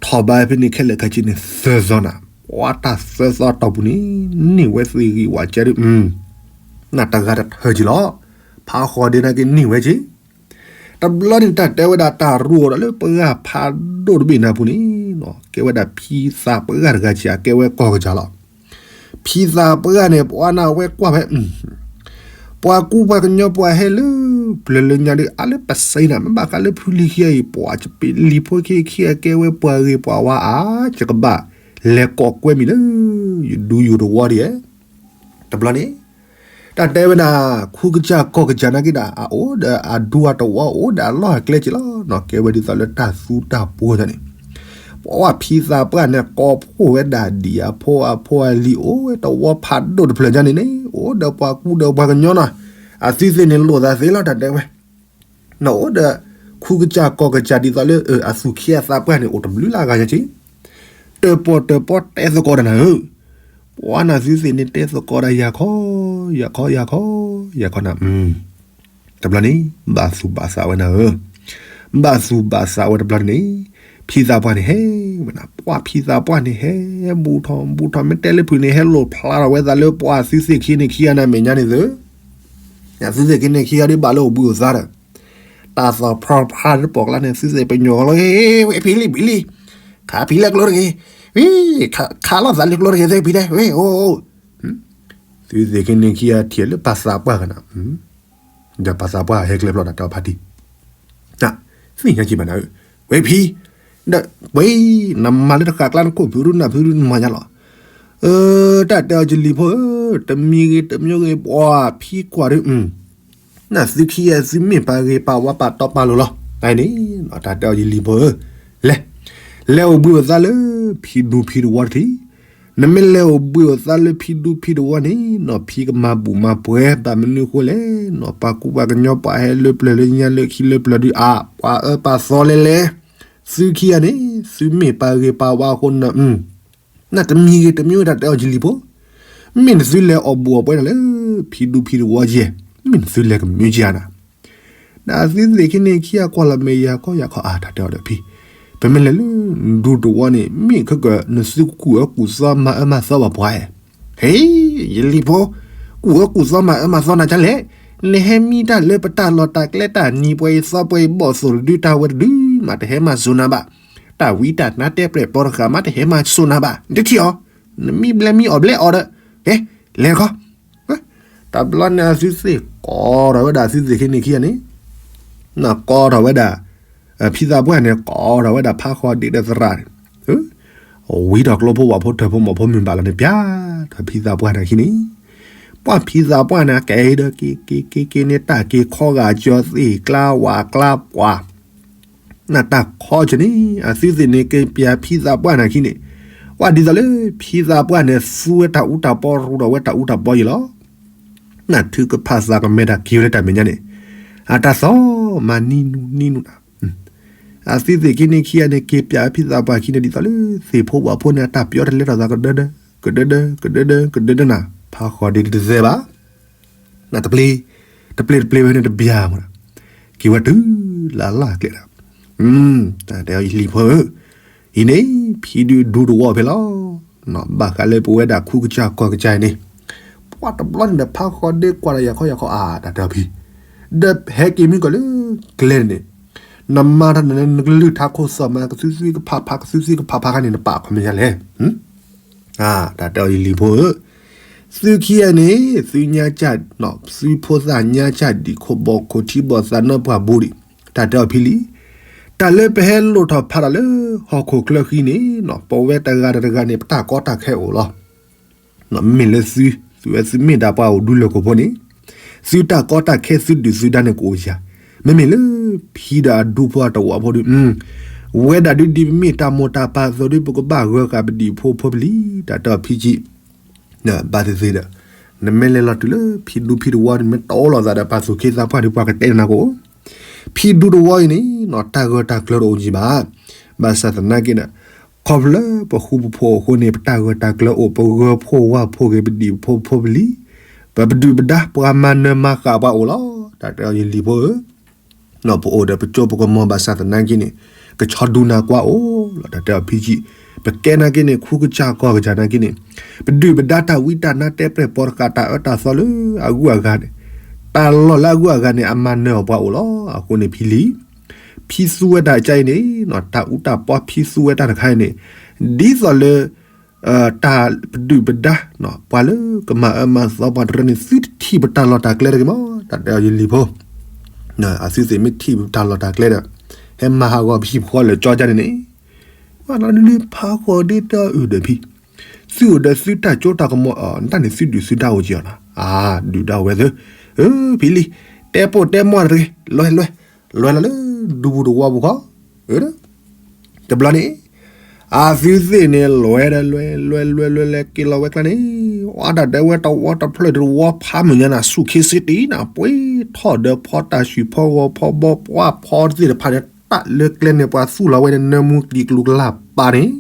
ထီၣ်ဘးဖဲန့ၣ်ခဲလၢာ်ခဲဆ့န့ၣ် သၢသီနၤ ပှၤတၢ်သၢသီတီၢ်ပူၤန့ၣ် န့ၢ်ဝဲသ့ၣ်ဂံၢ်ဝးကဲဒုး နတဂၤတထၢက့ၤလီၤ. ဖးဃီၤဒ့နာ်က့န့ၢ်ဝဲက့ၤ တဘျီန့ၣ် တၢ်တဲဝဲဒၣ်တၢ်ရူအိၣ်ဒီးလၢပှၢ်ဖးဒိၣ်တဘ့ၣ်နၤပူၤန့ၣ် ကဲဝဲဒၣ်ဖံသးပှၢ်တဂၤက့ၤ အကဲဝဲကီၢ်ကစၢ်လီၤ. ဖံသးပှၢ်န့ၣ် ပှၤနၢ်ဝဲကွၢ်ဖဲ ပှၤကူပှၤကညီပှၤဟဲလၢ ပျၢၤလၢညါဒုး အါလၢပစံးနၤ မ့ၢ်ဘၣ်ဃးလၢဖုလံၤခံဂၤအံၤ ပှၤကပ့ၤလံၤဖိခံခံ အကဲဝဲပှၤဂ့ၤပှၤဝါအါ ကကဘၣ်လဲၤကိးကွဲမံၤလၢ ယဒူယိၤတဝီဒ်ယဲ တဘျီန့ၣ် တၢ်တဲဝဲဒၣ် ခူကစၢ်ကီၢ်ကစၢ်နာ်က့ဒၣ် အအိၣ်ဒီးအဒူအတဝီ အိၣ်ဒီးအလီၢ်အကျဲက့ၤလီၤ. ကဲဝဲဒ်သိးလၢတၢ်သူတၢ်ပှီၤန့ၣ် ပှၤဖံသးပှၢ်န့ၣ် ကိးဖှိၣ်ဝဲဒၣ်ဒံၣ်အဖိအဖိအလံၤ အိၣ်ဝဲတဝီဖးဒိၣ်တဖျၢၣ်ညါန့ၣ်န့ၣ် အိၣ်ဒီးပှၤကူဒီးပှၤကညီနီၤ အသုသ့ၣ်န့ၣ်လိာ်သးသ့လီၤ တၢ်တဲဝဲ နအိၣ်ဒီး ခူကစၢ်ကီၢ်ကစၢ်ဒ်သိးလၢ အသူၣ်ခံအသးပှၢ်န့ၣ် အိၣ်တဘျုးလၢအဂၤညါက့ၤ တၢၣ်ပီၣ်တၢၣ်ပီတဲသကိးတၢ်နၤဧၢ, ပှၤနသုသ့ၣ်န့ၣ်တဲသကိးတၢ်ယၤခီ ယၤခီ ယၤခီ ယၤခီနၤ, တဘျီန့ၣ် ဘၣ်သူၣ်ဘၣ်သးဝဲနၤဧၢ, ဘၣ်သူၣ်ဘၣ်သးဝဲတဘျီန့ၣ် ဖံသးပှၢ်န့ၣ်ဟဲဝဲနၤ, ပှၤဖံသးပှၢ်န့ၣ်ဟဲ ဘူးထီၣ်ဘူးထီၣ် မ့ၢ်တဲလၢဖုၣ်န့ၣ် ဟဲလိာ်ဖျါထီၣ်ဝဲသးလၢပှၤသုသ့ၣ်ခံန့ၣ်ခံဂၤန့ၣ် မဲာ်ညါန့ၣ်သု သုသ့ၣ်ခံန့ၣ်ခံဂၤဒ်ဘၣ်လၢအိၣ်ဘှံးအိၣ်သါဒီး တၢ်သီၣ်ဖျီဖျါတပိာ်ကျါန့ၣ် သုသ့ၣ်ပညိၣ်လီၤ ဝဲဖံလံဖံလံ, ခးဖံလၢကျိတဂ့ၤ, ခးလီၤသးလၢကျိတဂ့ၤ သုဖံတဲ ဝဲအိၣ်, သုသ့ၣ်ခံန့ၣ်ခံဂၤထံၣ်လၢပှၤသးပှၢ်ကနၤ, ဒီးပှၤသးပှၢ်ဟဲကျဲဖျီနၤ တဲအီၤဖါတံၢ် သ့ၣ်ညါက့ၤဘၣ်နၤဧၢ, ဝဲဖံ, ဒီးဝဲ နမၤလၢတဃာ်ကျါနခိၣ်ဖုရူနၢ်ဖုရူနမၤညါလီၤ, တၢ်တဲအီၤယလံၤဖိဧၢ, တမံၤဂ့ၤတမံၤဂ့ၤ ပှၤဖံကွၢ်ဒီး နသုခံဂၤသုမ့ၢ်ပှၤဂ့ၤပှၤဝါပှၤတီပှၤလိၤလီၤ, အန့ၣ် တၢ်တဲအီၤယလံၤဖိဧၢ, လဲၤ, လဲၤအိၣ်ဘှံးအိၣ်သါလၢ ဖံဒူဖံတဝီတထံး, နမ့ၢ်လဲၤအိၣ်ဘှံးအိၣ်သါလၢဖံဒူဖံတဝီန့ၣ် နီၢ်ဖံကမၤဘူၣ်မၤပှဲၤ ဘၣ်မနုၤဃိလဲၣ်, နီၢ်ပှၤကူပှၤကညီပှၤဟဲလၢပျၢၤလၢညါလၢခံလၢပျၢၤဒုးအါ ပှၤအၢပှၤသီလဲၣ်လဲၣ်, သုခံဂၤန့ၣ် သုမ့ၢ်ပှၤဂ့ၤပှၤဝါအဃိနၤ နတမံၤဂ့ၤတမံၤဂ့ၤ တၢ်တဲအီၤယလံၤဖိ, မ့ၢ်နသုလဲၤအီၣ်ဘူၣ်အီၣ်ပှဲၤနၤလၢ ဖံဒူဖံတဝီယဲၢ်, မ့ၢ်နသုလဲၤကမၢကယၤနၤ, ဒီးသုသ့ၣ်ခံန့ၣ်ခံဂၤကွၢ်လီၤမဲာ်ယၤခီယၤခီ အါ တၢ်တဲအီၤဒီးဖံ, ပမ့ၢ်လဲၤလၢ ဒူတဝီန့ၣ် မ့ၢ်ခဲကၢၢ် နသုကူၣ်အၢကူၣ်သီမၤအၢမၤသီဘၣ်ပှၤဧါ, ဟ့ ယလံၤဖိ, ကူၣ်အၢကူၣ်သီမၤအၢမၤသီနၤဒ်လဲၣ်, နဟဲမံတၢ်လၢပတၢ်လီၢ်တၢ်ကျဲတၢ်နံၤပှဲၤအံၤသီပှဲၤအံၤဘီၣ်သိၣ်တဒု တၢ်ဝဲတဒုမးတဟဲမၤစိၤနၤဘၣ်, တၢ်ဝံတၢ်နါတဲပျဲၢ်ပီတဃာ်မးတဟဲမၤစိၤနၤဘၣ်, နတထံၣ်အီၤ, နမံဘျဲမံအီၣ်ဘျဲအီၤဒီး, ဟဲ, လဲၤတခီ, တ တဘျီန့ၣ်အသုသ့ၣ်ကိးထီၣ်ဝဲဒၣ်အသုသ့ၣ်ခံန့ၣ်ခံဂၤန့ၣ်, ကိးထီၣ်ဝဲဒၣ် ဖံသးပှၢ်န့ၣ် ကိးထီၣ်ဝဲဒၣ်ဖးဃီဒ့ဒီးသရၣ်န့ၣ်, ဝံထီၣ်ကျိဖိဝၣ်ဖိထၢၣ်ဖိမီၢ်ဖိမုၢ်ဘၣ်လီၤန့ၣ် ပျဲထီၣ်ဖံသးပှၢ်န့ၣ်ခံန့ၣ်, ပှၢ်ဖံသးပှၢ်န့ၣ် ကဲဒီးက့ၤက့ၤက့ၤက့ၤန့ၣ် တၢ်က့ၤခီဂာ်ကၠီသ့ၣ်ကျါဝၣ်ကျါပှၢ် နတၢ်ခီကၠီန့ၣ် အသုသ့ၣ်န့ၣ်က့ၤပျဲဖံသးပှၢ်န့ၣ်ခံန့ၣ်, ပှၢ်ဒ်သိးလၢ ဖံသးပှၢ်န့ၣ် သူဝဲတၢ်အူတၢ်ပီရူးဒီးဝဲတၢ်အူတၢ်ပီယံၤလီၤ. နထုကဖၣ်သးကမဲတၢ်က့ၤဝဲလၢတၢ်မဲာ်ညါန့ၣ်, အတၢ်သီၣ်မၤနံနူနံနူနၤ, အသုသ့ၣ်ခံန့ၣ်ခံဂၤန့ၣ် က့ၤပျဲဖံသးပှၢ်ခံန့ၣ် ဒ်သိးလၢ သ့ၣ်ဖိဝၣ်ဖိန့ၣ် အတၢ်ပျီတလဲထီၣ်သးကဒၢဒၢ ကဒၢဒၢ ကဒၢဒၢ ကဒၢဒၢနၤ, ဖးဃီဒ့တသဲဘၣ် နတပျ့ၤ, တပျ့ၤတပျ့ၤဝဲန့ၣ်တဘျီမး, က့ၤဝဲတုၤလၢအလီၢ်အကျဲဒီး, တၢ်တဲအီၤယလံၤဖိဧၢ, အံၤန့ၣ် ဖံဒုးဒူတဝီဖဲလီၤ, ဘၣ်ဃးလၢပဝဲဒၣ်ခူကစၢ်ကီၢ်ကစၢ်အံၤန့ၣ်, ပှၢ်တဘျီန့ၣ်ဒီး ဖးဃီဒ့ကွၢ်ဒီးယၤခီယၤခီအါ တၢ်တဲအီၤဖံ, ဒီးဟဲက့ၤမုၢ်ကီၢ်လၢကျဲန့ၣ်, နမၤတၢ်န့ၣ် နကလုၢ်ထါခိၣ်သီၣ်မး ကသုသံကဖးဖး ကသုသံကဖးဖးခါန့ၣ် နပာ်ခီမ့ၢ်ယၤလဲၣ် တၢ်တဲအီၤယလံၤဖိဧၢ, သုခံဂၤန့ၣ် သုညါကၢ်, သုဖိသၣ်ညါကၢ်ဒံး ခိၣ်ဘီၣ်ခိၣ်ထံဘီၣ်သးနီၢ်ပှၢ်ဘိဒံး, တၢ်တဲအီၤဖံလံ, တၢ်လၢပဟဲလိၣ်ထီၣ်ဖးဒိၣ်လၢ ဟီၣ်ခိၣ်ချၢဃံန့ၣ် ပဝဲတဂၤတဂၤန့ၣ် ပတၢ်ကီတၢ်ခဲအိၣ်လီၤ. မ့မ့ၢ်လၢသု, သုဝဲသုမ့ၢ်ဒၣ်ပှၤအိၣ်ဒူလၢၢ်ခိၣ်ဖိန့ၣ်, သုတၢ်ကီတၢ်ခဲသုဒုၣ်သုဒါန့ၣ်ကအိၣ်ယၤ, မ့မ့ၢ်လၢ ဖံဒီးအဒူဖိအတဝီဖိဒုး, ဝဲဒၣ်ဒုးဒ်ပမ့ၢ်တၢ်မိၢ်တၢ်ပၢ်အသိးဒုး ပကဘၣ်ဂၢၤဃာ်ပဒံၣ်ဖိဖိပလံၤ တၢ်တဲအီၤဖံကံ, ဘၣ်သ့ၣ်သ့ၣ်ဒီး, နမ့ၢ်လဲၤလီၤတုၤလၢဖံဒူဖံတဝီန့ၣ် မ့ၢ်တအိၣ်လိာ်သးဒီးပှၤသူၣ်က့သးပှၢ်ဒုး ပှၤကတဲနၤကအိၣ်, ဖံဒူတဝီအံၤန့ၣ် တၢ်ဂၢၢ်တၢ်ကျၢၤတအိၣ်ကံဘၣ်, ဘၣ်ဆၣ်သနာ်က့ဒီး, ခီဖျိလၢပဃူပဖိးအဃိန့ၣ် ပတၢ်ဂၢၢ်တၢ်ကျၢၤအိၣ် ပဂၢၤဖှိၣ်ဝါဖှိၣ်က့ၤပဒံၣ်ဖိဖိပလံၤ, ပပဒုၣ်ပဒါပှၤမၤနၢၤမၤဃၣ်ပှၤအိၣ်လီၤ, တၢ်တဲအီၤယလံၤဖိဧၢ ပအိၣ်ဒီးပကၠိပကမီၤဘၣ်ဆၣ်သနာ်က့န့ၣ်, ကဆီဒူနၤကွၢ်အိၣ်လီၤ တၢ်တဲအီၤဖံကံ, ပကဲနာ်က့န့ၣ် ခူကစၢ်ကီၢ်ကစၢ်နာ်က့န့ၣ်, ပဒုၣ်ပဒါတၢ်ဝံတၢ်နါတဲပျဲၢ်ပိာ်တဃာ် တၢ်အၢတၢ်သီလၢအဂုၤအဂၤန့ၣ်, တၢ်လီၢ်လၢအဂုၤအဂၤန့ၣ် အမၤနၢၤအီၤပှၤအိၣ်လီၤ. အဃိန့ၣ်ဖံလံၤ, ဖံသူဝဲတၢ်အကါအံၤန့ၣ်, တၢ်အူတၢ်ပီဖံသူဝဲတၢ်တခါအံၤန့ၣ်, ဒ်သိးလၢ တၢ်ပဒုၣ်ပဒါ, ပှၤလၢကမၤအၢမၤသီပှၤတရၢန့ၣ် သုတထံၣ်ပတၢ်လီၢ်တၢ်ကျဲတဂ့ၤမး, တၢ်တဲအီၤယလံၤဖိ, အသုသ့ၣ်မ့ၢ်ထံၣ်ပတၢ်လီၢ်တၢ်ကျဲဒီး, ဟဲမၤဟးဂီၤပဟံၣ်ပဃီလၢာ်ကၠီကၢန့ၣ်န့ၣ်, ဝဲလၢဖးဃီဒ့တၢ်အုၣ်ဒီးဖံ, သုအိၣ်ဒီးသုတၢ်ကၠိတၢ်ကမီၤအတၢ်န့ၣ် သုဒုၣ်သုဒါအိၣ်က့ၤအီၤနီၤ, အါ, ဒုၣ်ဒါဝဲသ့ၣ်, ဖံလံၤ, တဲပိာ်တဲမီၢ်တဂ့ၤ, လွဲလွဲ, လွဲလီၤလၢဒူပူၤတဝီပူၤခီ, တဘျီန့ၣ်, အသုသ့ၣ်န့ၣ် လွဲဒီးလွဲ လွဲလွဲလွဲလဲၤက့ၤလီၤဝဲကျါန့ၣ်, ဝဲတၢ်ဒဲဝဲတဝီတဖျၢၣ်တဝီဖးမုၢ်ညါနၤ ဆူၣ်ခ့စ့တံနၤ ပှ့ၤထီၣ်ဒီးဖီတၢ်ဆှုၣ်ဖီဂီၤဖီဘီပှၢ်ဖီတသ့ၣ်တဖၣ်န့ၣ် တၢ်လၢကျဲန့ၣ် ပှၤသူၣ်လီၤဝဲန့ၣ် နၢမူကျံၤကျူကလၢ်ပာ်န့ၣ်,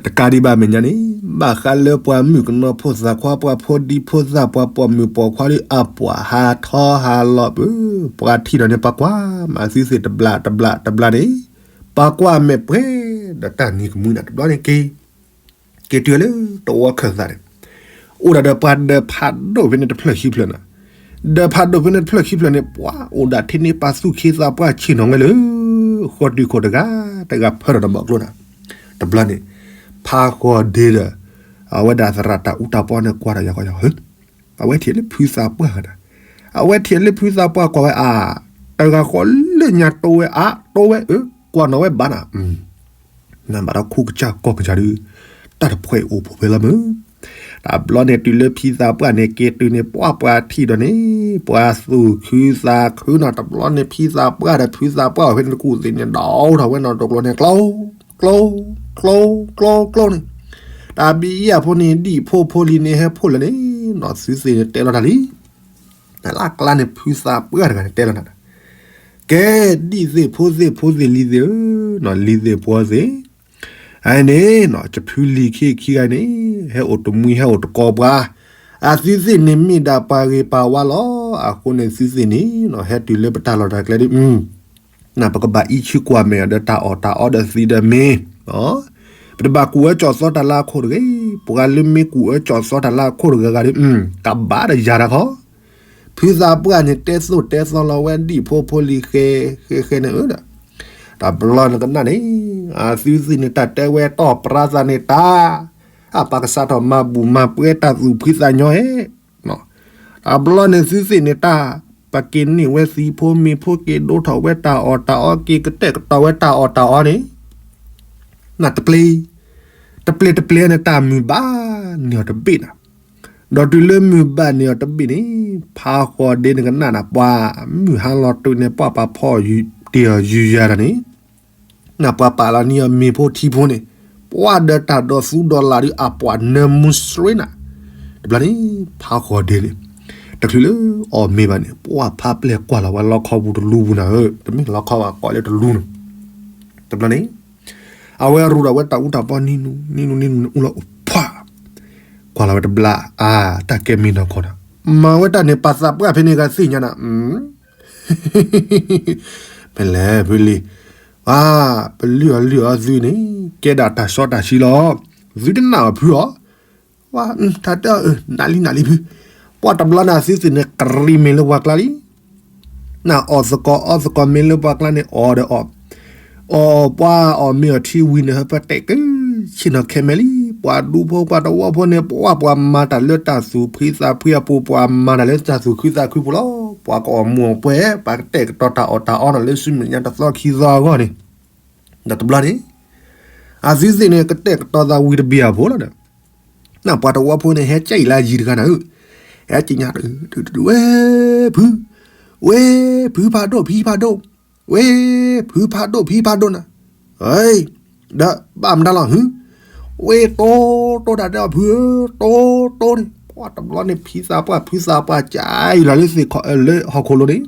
တကးဒံးဘၣ်မဲာ်ညါန့ၣ်, ဘၣ်ဃးလၢပှၤမုၣ်ကနီၤဖိသၣ်ခွါ ပှၤဖိဒံဖိသၣ် ပှၤပိာ်မုၣ်ပိာ်ခွါဒီး အပှၤဟးထီဟးလီၤပၢ, ပှၤထံၣ်ဒီးန့ၣ် ပှၤကွၢ်မၤသုသ့ၣ်တဘျီတဘျီတဘျီန့ၣ်, ပှၤကွၢ်မဲာ်ပှဲၤဒီးတၢ်နံၤကမှံနၤ တဘျီန့ၣ်က့ၤ က့ၤတုၤလၢတဝီခၢၣ်သးန့ၣ်, အိၣ်ဒၣ်ဒီးပှၤဒီးဖးဒိၣ်ဖဲန့ၣ်တဖျၢၣ်ခံဖျၢၣ်နၤ, ဒီးဖးဒိၣ်ဖဲန့ၣ်တဖျၢၣ်ခံဖျၢၣ်န့ၣ် ပှၤအိၣ်ဒၣ်ထဲန့ၣ် ပှၤသူၣ်ခ့သးပှၢ်ဆ့ၣ်နီၤဝဲလၢ ဃီတုၤခိၣ်တဂၤတဂၤဖၢထီၣ်ဒီးဘီၣ်ကျိနၤ, တဘျီန့ၣ်, ဖးဃီဒ့ဒီး အဝဲဒၣ်သရၣ်တၢ်အူတၢ်ပီန့ၣ် ကွၢ်ဒီးယၤဃီယၤဧၢ, အဝဲထံၣ်လၢဖုသးပှၢ်ဝဲဒၣ်, အဝဲထံၣ်လၢဖုသးပှၢ်ကွၢ်ဝဲအါ, တဂၤဃီလၢညါတိဝဲအါ တိဝဲအၢ, ကွၢ်နီၣ်ဝဲဘၣ်နၤ, နဘၣ်ဒီးခူကစၢ်ကီၢ်ကစၢ်ဒုး, တၢ်တဖှဲးအိၣ်ဖှိၣ်ဖဲလီၤမုၢ်, တဘျီန့ၣ်တုၤလၢဖံသးပှၢ်န့ၣ် က့ၤတုၤန့ၣ် ပှၤပှၤထံၣ်ဒီးန့ၣ်, ပှၤသူၣ်ခုသးခုနီၤ တဘျီန့ၣ် ဖံသးပှၢ်ဒီးဖုသးပှၢ်အီၤဖဲန့ၣ်တကူၣ်သ့ၣ်န့ၣ် ဒီးထီၣ်ဝဲနီၤတကျိၤန့ၣ် ကျိ ကျိ ကျိ ကျိန့ၣ်, တၢ်ဘံယၤဖိန့ၣ် ဒံၣ်ဖိဖိလံၤန့ၣ် ဟဲဖှိၣ်လၢာ်န့ၣ်, နီၢ်သုသ့ၣ်န့ၣ်တဲလီၤတၢ်လံ, လၢအကျါန့ၣ် ဖုသးပှၢ်တဂၤန့ၣ်တဲလီၤနၤ, ကဲ, ဒံၣ်သ့ၣ်ဖိသ့ၣ်ဖိသ့ၣ်လံၤသ့ၣ်ဧၢ, နီၢ်လံၤသ့ၣ်ဖိသ့ၣ်, အန့ၣ်, ကဖုလံၤခံခံဂၤန့ၣ်, ဟဲအိၣ်တမှံဟဲအိၣ်တကိးပှၤ, အသုသ့ၣ်န့ၣ်မ့ၢ်ဒၣ်ပှၤဂ့ၤပှၤဝါလီၤ, အဃိန့ၣ်သုသ့ၣ်န့ၣ်, ဟဲတုၤလၢပတၢ်လီၢ်တၢ်ကျဲဒ် နပကဘၣ်အံးဆူကွၢ်မဲာ်အီၤဒီးတၢ်အီၣ်တၢ်အီဒီးသံဒီးမ့ၢ်, ပတဘၣ်ကူၣ်အၢကၠီၣ်သီတၢ်လၢအခိၣ်တဂ့ၤ, ပှၤလၢမ့ၢ်ကူၣ်အၢကၠီၣ်သီတၢ်လၢအခိၣ်တဂၤဂၤဒီး, ကဘၣ်ဒီးယၤတၢ်ခီ, ဖုသးပှၢ်န့ၣ် တဲသိၣ်တဲသီလီၤဝဲဒံၣ်ဖိဖိလံၤဃဲဃဲဃဲန့ၣ်ဧၢဒီး, တဘျီနကနၣ်န့ၣ်, အသုသ့ၣ်န့ၣ် တၢ်တဲဝဲတီၢ်ပြါသးန့ၣ်တၢ်, အပာ်ကစးထီၣ်မၤဘူၣ်မၤပှဲၤတၢ်သူၣ်ဖှံသးညီဧဲ အဘျီန့ၣ်သုသ့ၣ်န့ၣ်တၢ် ပက့ၤန့ၢ်ဝဲသံဖိမ့ၤဖိ က့ၤဒိထီၣ်ဝဲတၢ်အီၣ်တၢ်အီ က့ၤကတဲာ်ကတီၤဝဲတၢ်အီၣ်တၢ်အီန့ၣ် နတပျ့ၤ တပျ့ၤတပျ့ၤန့ၣ် တၢ်မုၢ်ဘၣ်န့ၢ်အီၤတဘ့ၣ်နၤ. ဒီးတုၤလၢမုၢ်ဘၣ်န့ၢ်အီၤတဘ့ၣ်န့ၣ် ဖးဃီၤဒ့န့ၣ်ကနၣ်နၤ ပှၤမုၢ်ဟါလီၤတုၤန့ၣ် ပှၤပာ်ဖီၣ်တ့ၢ်အီၤယူၤယၤတၢ်န့ၣ် နပှၤပာ်လီၤန့ၢ်အီၤမ့ၤဖိထံဖိန့ၣ် ပှၤဒီးတၢ်ဒိးသူဒီးလၢ်ဒုးအပှၤနၢမူစရ့နၤ. တဘျီန့ၣ် ဖးဃီၤဒ့န့ၣ် တချုးလၢအီၣ်မ့ၤဘၣ်န့ၣ် ပှၤဖးပျဲၢ်ကွၢ်လီၤဝဲလီခီပူၤတလူပူၤနၤဧၢ, တမ့ၢ်လီခီဘၣ် ကိးလၢတလူန့ၣ်. တဘျီန့ၣ် အဝဲရူၢ်ဒီးဝဲတၢ်အူတၢ်ပီနံၤနူနံၤနူနံၤနူအူလီၤအိၣ်ဖး ကွၢ်လီၤဝဲတဘျီ အါ တၢ်ကဲမ့ၢ်နီၢ်ခီနၤ, မၤဝဲတၢ်န့ၣ် ပာ်သးပှၢ်ဖဲန့ၣ်ဂၤသ့ၣ်ညါနၤ မ့ၢ်လဲၣ်ဖုလံၤ, အါ ပလုၢ်အီၤလုၢ်အီၤသုန့ၣ် ကဲဒၣ်တၢ်စီတၢ်ဆှံလီၤ, သုတနာ်အီၤဖုအီၤ, ဝါ တၢ်တဲအီၤ နးလံနးလံဖု, ပှၤတဘျီန့ၣ်သုသ့ၣ်န့ၣ် ကရံမ့ၢ်လၢပှၤကျါလံ နအီၣ်သကိးအီသကိးမ့ၢ်လၢပှၤကျါန့ၣ် အီၣ်ဒီးအီၣ်, အီၣ်ပှၤအီၣ်မ့ၤအီၣ်ထံဝံၤန့ၣ် ဟၢဖၢတဲာ်ကဆ့ၣ်နီၤခဲမဲာ်လံ, ပှၤဒူဖိပှၤတဝီဖိန့ၣ် ပှၤပှၤမၤတၢ်လၢတၢ်သူၣ်ဖှံသးဖှံအပူၤ ပှၤမၤတၢ်လၢတၢ်သူၣ်ခုသးခုပူၤလီၤ, ပှၤကအီၣ်မူအီၣ်ပွဲ ပှၤကတဲာ်ကတီၤတၢ်အီၣ်တၢ်အီနၤလၢစုမဲာ်ညါတသီခံသီအဂီၢ်န့ၣ်, ဒီးတဘျီန့ၣ် အသုသ့ၣ်န့ၣ် ကတဲာ်ကတီၤသးဝံၤတဘ့ၣ်အဖိလီၤဒီး နပှၤတဝီဖိန့ၣ် ဟဲကဲအံၤလၢယံၤတဂၤနၤဧၢ, ဟဲက့ၤညါ ဝဲဖု, ဝဲဖုဖးဒိၣ်ဖံဖးဒိၣ်, ဝဲဖုဖးဒိၣ်ဖံဖးဒိၣ်နၤ, ဒီးဘၣ်မတၤလီၤဟု, ဝဲတိတိတၢ်တဲအီၤဖုဧၢ, တိတိန့ၣ် ပှၤတဘျီန့ၣ် ဖံသးပှၢ်ဖုသးပှၢ်ကၢအံၤလီၤလၢသ့ၣ်ခီလၢဟီၣ်ခိၣ်လိၤန့ၣ်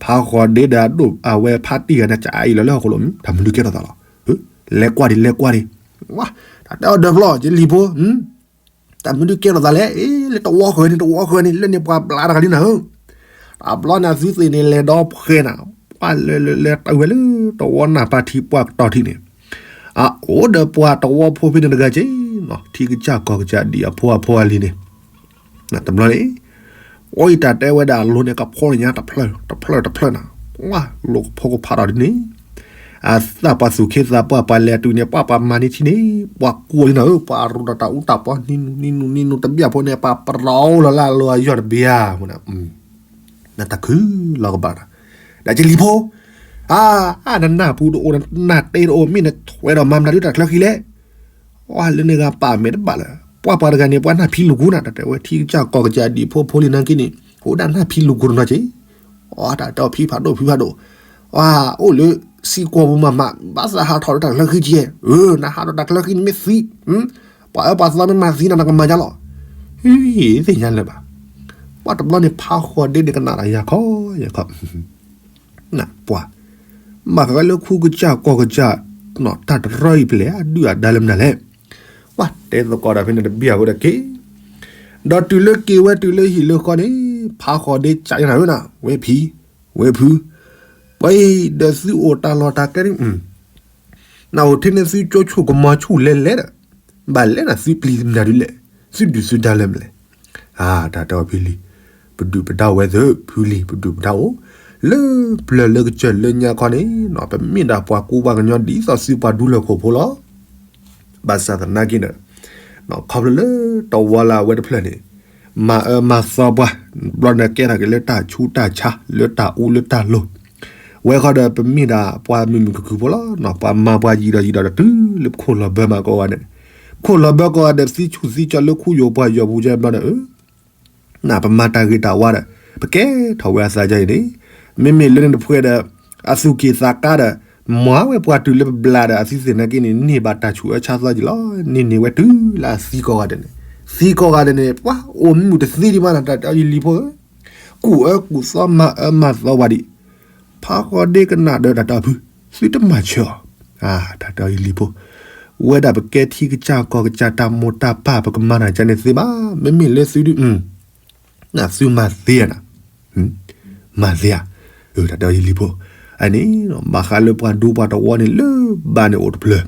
ဖးဃီၤဒ့ဒီးအဒိၣ်အဝဲဖးတံၢ်ဂၤန့ၣ် ကၢအံၤလီၤလၢဟီၣ်ခိၣ်လိၤ တၢ်မနုၤကဲထီၣ်သးလီၤ, လဲၤကွၢ်ဒံးလဲၤကွၢ်ဒံး, တၢ်တဲအီၤဒၢးဖျီၣ် ယလံၤဖိ, တၢ်မနုၤကဲထီၣ်သးလဲၣ်, လၢတဝီဃၢၤန့ၣ် တဝီဃၢၤန့ၣ် လၢန့ၣ်ပှၤဘျါတဂၤလံနၤဧၢ, တဘျီန့ၣ်သုသ့ၣ်န့ၣ် လဲၤဒီဖှဲနၤ, ပှၤလဲၤလဲၤလဲၤတၢ်ဝဲလၢတဝီနၢ်ပၢ်ထံပှၢ်ကတီၢ်ထံးန့ၣ်, အအိၣ်ဒီးပှၤတဝီဖိဖဲန့ၣ်တဂၤက့ၤနီၤ ထံကစၢ်ကီၢ်ကစၢ်ဒံးအဖိအဖိအလံၤန့ၣ် တဘျီန့ၣ် အိၣ်အံၤတၢ်တဲဝဲဒၣ်အလိၤန့ၣ် ကဖီန့ၣ်ညါတဖျၢၣ်တဖျၢၣ်တဖျၢၣ်နၤ, ဝါ လိၤကဖီကဖးဒီးဒ်န့ၣ်, အသၣ်ပှၤသူၣ်ခ့သးပှၢ်ပှၤလဲၤတုၤန့ၣ် ပှၤပှၤမၤန့ၢ်ထံန့ၣ် ပှၤကိးလံနၤဧၢ, ပှၤရူၢ်ဒီးတၢ်အူတၢ်ပီနံၤနူနံၤနူနံၤနူတဘျီဖိန့ၣ် ပှၤပရီလီၤလၢအလီၤအယီၢ်တဘျီအဃိန့ၣ် နတၢ်ခုလီၤကဘၣ်နၤ, ဒီးယလံၤဖိ, အါ အါ နနၢ်ပူၤတအိၣ် နနၢ်တဲတအိၣ် မ့ၢ်နထွဲဒီးမၤမနုၤဒုးတၢ်ချၢဃံလဲၣ်, အါ လၢန့ၣ်ဂၤပာ်မဲာ်တဘၣ်လၢၤ, ပှၤပှၤတဂၤန့ၣ် ပှၤနၢ်ဖံလူၤကူနၤ တၢ်တဲဝဲထံကစၢ်ကီၢ်ကစၢ်ဒံးဖိဖိလံၤနာ်က့န့ၣ် အိၣ်ဒၣ်နၢ်ဖံလူၤကူတနီၤက့ၤ, အါ တၢ်တဲအီၤဖံဖးဒိၣ်ဖံဖးဒိၣ်, အါ အိၣ်လၢစံကွီၤပူၤမးမး ဘၣ်သးဟးထီၣ်ဒီးတၢ်ချၢဃံကဲ, အၢ နဟးထီၣ်တၢ်ချၢဃံန့ၣ်မ့ၢ်သံ ပှၤအၢပှၤသီမ့ၢ်မၤသံနၤ နကမၤယါလီၤ, ဟ့ၣ်သ့ၣ်ညါလၢၤဘၣ်, ပှၤတဘျီန့ၣ်ဖးဃီၤဒ့န့ၣ်ကနၣ်တၢ်ယၤခီယၤခီ နပှၤ ဘၣ်ဃးလၢခူကစၢ်ကီၢ်ကစၢ် တၢ်တရၢအံၤပလဲၣ်အဒုၣ်အဒါလၢမနုၤလဲၣ်, ပှၤတဲသကိးဒီးဖဲန့ၣ်တဘံၣ်အဝဲဒီးက့ၤ, ဒီးတုၤလၢက့ၤဝဲတုၤလၢဟံၣ်လၢဃီန့ၣ် ဖးဃီၤဒ့ကးယနၤဝဲနၤ ဝဲဖံ, ဝဲဖု, ပှၤအံၤဒီးသုအိၣ်တၢ်လီၢ်တၢ်ကျဲန့ၣ် နအိၣ်ထဲန့ၣ်သုကၠိဆူၣ်ကမီၤဆူၣ်လဲၤလဲၤဒီး ဘၣ်လဲၤနၤသုပျံၤမနုၤဒုးလဲၣ်, သုဒုၣ်သုဒါလၢမနုၤလဲၣ်, အါ တၢ်တဲအီၤဖံလံၤ, ပဒုၣ်ပဒါအိၣ်ဝဲသ့ၣ် ဖုလံၤ ပဒုၣ်ပဒါအိၣ်, လၢပျၢၤလၢကစၢၢ်လၢညါခီန့ၣ် ပမ့ၢ်ဒၣ်ပှၤကူပှၤကညီဒ်သိးသုပှၤဒူလၢၢ်ခိၣ်ဖိလီၤ, ဘၣ်ဆၣ်သနာ်က့ဒီး ခီဖျိလၢတဝီလၢအဝဲတဖျၢၣ်န့ၣ် မၤအၢမၤသီပှၤ, ဘျီန့ၣ်ကဲထီၣ်က့ၤလၢတၢ်ဆူးတၢ်ဆါ လၢတၢ်အူလၢတၢ်လိၤ, ဝဲဃီဒီးပမ့ၢ်ဒၣ်ပှၤမုာ်မုာ်ခုၣ်ခုၣ်ဖိလီၤ, ပှၤမၤပှၤယံာ်ဒီးယံာ်ဒီးတုၤလၢပခိၣ်လီၤဘၢမးကိးဂၤန့ၣ်, ခိၣ်လီၤဘၢကိးဂၤဒီးသံဆူၣ်သံကၠီလၢခူယိာ်ပှၤယီၤပူၤကဲဘျီန့ၣ် နပမၤတၢ်ဂ့ၤတၢ်ဝါဒီး ပကဲထီၣ်ဝဲအသးဒ်အံၤန့ၣ်, မ့မ့ၢ်လၢန့ၣ်တဖှဲဒီး အသူၣ်က့ၣ်သးကါဒီး မၤဝဲပှၤတုၤလၢပဘျးဒီး အသုသ့ၣ်နာ်က့န့ၣ် န့ၢ်ဘၣ်တၢ်ဆူးအၢဆါသီက့ၤလီၤ. န့ၢ်န့ၢ်ဝဲတုၤလၢအသံကိးဂၤဒဲးန့ၣ်, သံကိးဂၤဒဲးန့ၣ် ပှၤအိၣ်မုာ်တသ့ဒံးဘၣ်နၤ တၢ်တဲအီၤယလံၤဖိဧၢ, ကူၣ်အၢကူၣ်သီမၤအၢမၤသီဝဲဒံး, ဖးဃီဒ့ကနၣ်ဒီးတၢ်တဲအီၤဖု, သုတမၤဆၢအီၤ, တၢ်တဲအီၤယလံၤဖိ, ဝဲဒၣ်ပကဲထံကစၢ်ကီၢ်ကစၢ်တၢ်မိၢ်တၢ်ပၢ် ပကမၤတၢ်ကန့ၣ်သ့ဘၣ်, မ့မ့ၢ်လၢသုဒုး နသုမၤသ့ဧါနၤ, မၤသ့ဧါ, တၢ်တဲအီၤယလံၤဖိ, အန့ၣ် ဘၣ်ဃးလၢပှၤဒူပှၤတဝီန့ၣ်လၢဘၣ်န့ၣ်အိၣ်တဖျၢၣ်,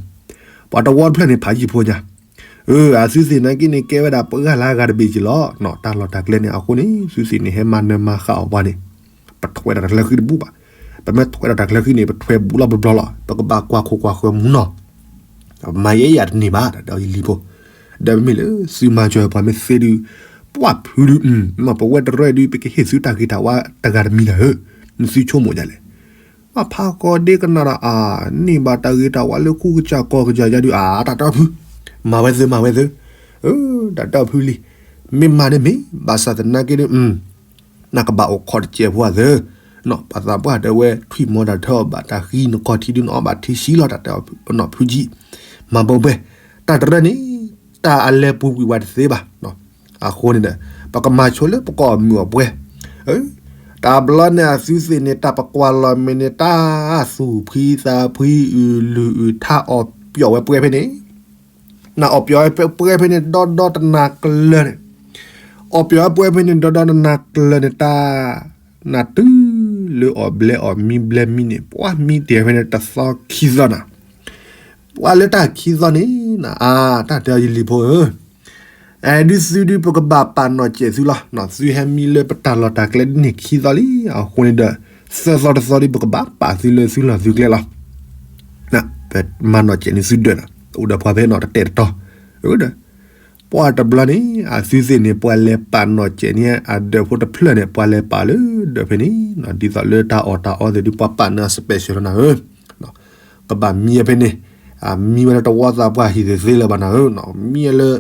ပှၤတဝီတဖျၢၣ်န့ၣ်ဖးယံာ်ဖိညါ, အသုသ့ၣ်နာ်က့န့ၣ် ကဲဝဲဒၣ်ပှၤဂၤလၢအဂၤတဘ့ၣ်က့ၤလီၤ, တၢ်လီၢ်တၢ်ကျဲန့ၣ်အဃိန့ၣ် သုသ့ၣ်န့ၣ်ဟဲမၤနၢၤမၤဃၣ်အီၤပှၤန့ၣ်, ပထွဲဒီးတၢ်ချၢဃံတဘူၣ်ဘၣ်, ပမ့ၢ်ထွဲဒီးတၢ်ချၢဃံန့ၣ် ပထွဲဘူးလီၤဘျီဘျီလီၤ, ပကဘၣ်ကွၢ်ခိၣ်ကွၢ်ဃၢၤမူနီၤ မၤယဲယၤတန့ၢ်ဘၣ် တၢ်တဲအီၤယလံၤဖိ, ဒီးမ့မ့ၢ်လၢသုမၤစၢၤပှၤမ့ၢ်သ့ဒုး, ပှၤဖုဒုး, ပဝဲတရၢဒုး ပကဟ့ၣ်သုတၢ်ဂ့ၤတၢ်ဝါတဂၤတမံၤနၤဧၢ, နသုဆိကမိၣ်ဒ်လဲၣ်. ဘၣ်ဖးဃီဒ့ကနၣ်ဒီး အါ, န့ၢ်ဘၣ်တၢ်ဂ့ၤတၢ်ဝါလၢဃူကစၢ်ကီၢ်ကစၢ်ယါဒုး အါ, တၢ်တၢ်ဖု, မၤဝဲသ့ မၤဝဲသ့, တၢ်တၢ်ဖုလံ, မ့ၢ်မၤန့ၣ်မ့ၢ် ဘၣ်ဆၣ်သနာ်က့ဒုး နကဘၣ်အိၣ်ခိးတစဲးဖိသ့, ပှၤသးပှၢ်တဲဝဲ ထွံၣ်မီတၢ်ထၢအီၣ်ဘၣ်တၢ်ဃံ နခီၣ်ထံးဒုး နအီၣ်ဘၣ်ထံဆံးလီၤ တၢ်တဲအီၤနီၢ်ဖုကံ, မၤဘၣ်ဝဲ, တၢ်တရၢန့ၣ် တၢ်အလဲၤပူၤကွံာ်ဝဲတသ့ဘၣ်. အဃိန့ၣ်ဒီး ပကမၤဆိလၢပကအီၣ်မုာ်အီၣ်ပှဲၤ, တၢ်ဘျီန့ၣ်အသုသ့ၣ်န့ၣ် တၢ်ပကွၢ်လီၤမ့ၢ်န့ၣ် တၢ်သူၣ်ဖှံသးဖှံ အုၣ်လုၢ်အုၣ်ထါ အီၣ်ပျီၣ်ဝဲပှဲၤဖဲန့ၣ် နအီၣ်ပျီၣ်ဝဲပှဲၤဖဲန့ၣ် ဒီဒီတနၤကျၢၤန့ၣ်, အီၣ်ပျီၣ်ဝဲပှဲၤဖဲန့ၣ် ဒီဒီတနၤကျၢၤန့ၣ် တၢ် နတုၤလၢအီၣ်ဘျဲအီၣ်မံဘျဲမံန့ၣ် ပှၤမံတ့ၢ်ဖဲန့ၣ် တသီခံသီနၤ, ပှၤလၢတၢ်ခံသီန့ၣ်နၤ အါ တၢ်တဲအီၤယလံၤဖိဧၢ, အဲဒုးသုဒုးပကဘၣ်ပာ်နီၣ်စဲးသုလီၤ. သုဟဲမံလၢပတၢ်လီၢ်တၢ်ကျဲဒ်န့ၣ်ခံသီလံ, အဃိန့ၣ်ဒီး သၢသီတသီဒုး ပကဘၣ်ပာ်သုလၢသုလီၢ်သုကျဲလီၤ. ပမၤနီၣ်စဲးန့ၢ်သုဒၢးနၤ, အိၣ်ဒီးပှၤဖဲနီၣ်တတဲာ်တတီၤ, ဒီး ပှၤတဘျီန့ၣ် အသုသ့ၣ်န့ၣ် ပှၤလဲၤပာ်နီၣ်စဲးန့ၢ်အဒၢးဖိတဖျၢၣ်န့ၣ် ပှၤလဲၤပာ်လၢဒၢးဖဲန့ၣ်, ဒ်သိးလၢတၢ်အီၣ်တၢ်အီသ့ၣ်ဒုး ပှၤပာ်န့ၢ်အ special လီၤနၤဧၢ, ကဘၣ်မံဝဲဖဲန့ၣ်, မံဝဲလၢတဝီသးပှၢ်ဟံၣ်သ့ၣ်သ့လၢၤဘၣ်နၤဧၢ, မံဝဲလၢ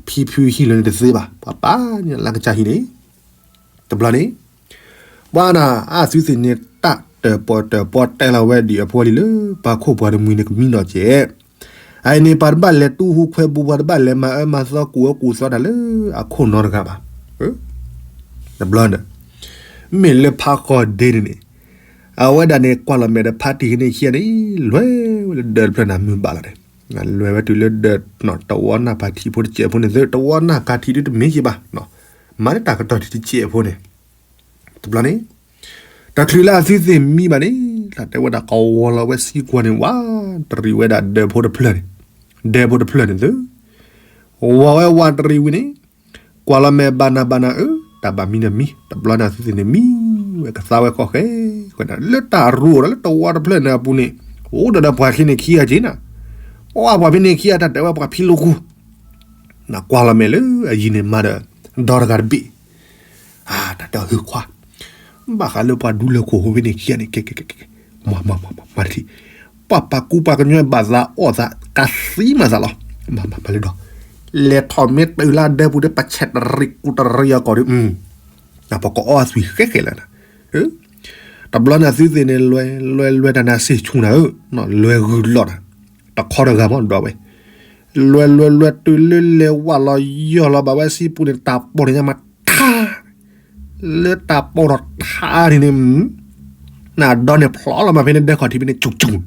ဖံဖုဟံၣ်လၢန့ၣ်တသ့ဘၣ်, ပှၤပာ်န့ၢ်လၢကစၢ်ဟံၣ်န့ၣ် တဘျီန့ၣ် ပှၤနၤ အသုသ့ၣ်န့ၣ် တၢ်တၢၣ်ပီၣ်တၢၣ်ပီတဲလီၤဝဲဒံးအဖိလံၤလၢ ပှၤခိၣ်ပှၤတမှံၤန့ၣ်ကမံနီၣ်စဲး, အအံၤန့ၣ် ပှၤတဘၣ်လဲၤတူၢ်ဟူခွဲးဘူး ပှၤတဘၣ်လဲၤမၤအၢမၤသီကူၣ်အၢကူၣ်သီတၢ်လၢအခိၣ်နီတဂၤဘၣ်, တဘျီဒီး မ့ၢ်လၢဖးဃီဒ့န့ၣ်န့ၣ် အဝဲဒၣ်န့ၣ် ကွၢ်လီၤမဲာ်ဒီးဖါတံၢ်ကန့ၣ်ခံဂၤန့ၣ် လဲၤဝဲလၢဒၢးတဖျၢၣ်န့ၣ် မုၢ်ဘၣ်လီၤန့ၣ်, လဲၤဝဲတုၤလၢဒၢး တဝီနၢ်ဖးထံဖိတစဲးဖိန့ၣ်သ့ တဝီနၢ်ဖးထံဒုးတမ့ၢ်က့ၤဘၣ်, မၤလၢတၢ်ကတီၢ်ထံတစဲးဖိန့ၣ်, တဘျီန့ၣ် တချုးလၢအသုသ့ၣ်မံဘၣ်န့ၣ် တၢ်တဲဝဲဒၣ်ကဝီၤလီၤဝဲစံကွီၤန့ၣ် ဝးတရံးဝဲဒၣ်ဒၢးဖိတဖျၢၣ်န့ၣ်, ဒၢးဖိတဖျၢၣ်န့ၣ်သ့ ဝီၤဝဲဝးတရံးဝံၤန့ၣ် ကွၢ်လီၤမဲာ်ဘၣ်နၤဘၣ်နၤဧၢ, တၢ်ဘၣ်မံန့ၣ်မံ, တဘျီန့ၣ်အသုသ့ၣ်န့ၣ်မံဝဲ ကသါဝဲဃီဃဲဃဲန့ၣ် လၢတၢ်ရူအိၣ်ဒီးလၢတဝီတဖျၢၣ်န့ၣ်အပူၤန့ၣ်, အိၣ်ဒီးဒီးပှၤဖဲန့ၣ်ခံဂၤက့ၤနၤ, ပှၤဖဲန့ၣ်ခံဂၤတၢ်တဲဝဲပှၤဖံးလိာ်ကူၣ်, နကွၢ်လီၤမဲာ်လၢအယံၤန့ၣ်မၤဒီး ဒီတဂၤတဘ့ၣ် တၢ်တဲအီၤဟၢခွါ, ဘၣ်ဃးလၢပှၤဒူလၢခိၣ်ဖိဖဲန့ၣ်ခံဂၤန့ၣ် ကဲ ကဲ ကဲ ကဲ မၤ မၤ မၤ မၤတထံၣ်, ပှၤပာ်ကူပှၤကညီဘၣ်သးအီၣ်သး ကသံမၤသးလီၤ, မၤ မၤ မၤလၢဒီး လဲၤထီၣ်မ့ၢ်တုၤလၢဒၢးပူၤဒီး ပဆဲးတရံးကူတရံးအကီၢ်ဒီး ပကအီအသွံၣ်ဃဲဃဲလၢာ်နၤ, တဘျီန့ၣ်အသုသ့ၣ်န့ၣ် လွဲ လွဲ လွဲတၢ်နါစ့ၢ်ဆူၣ်နၤဧၢ, လွဲဂုာ်လီၤနၤ, တခီတဂၤမ့ၢ်ဒီးဝဲ လွဲ လွဲ လွဲ တုၤလၢလဲၤဝးလီၤယီၢ်လီၤဘၣ်ဝဲစံပူၤန့ၣ် တၢ်ပိာ်န့ၣ်ညါမးထါ, လၢတၢ်ပိာ်ထီၣ်ထါန့ၣ်န့ၣ်, နဒီန့ၣ်ဖျီလီၤမးဖဲန့ၣ်ဒဲခီၣ်ထံးဖဲန့ၣ် ကၠူၣ်ကၠူၣ်,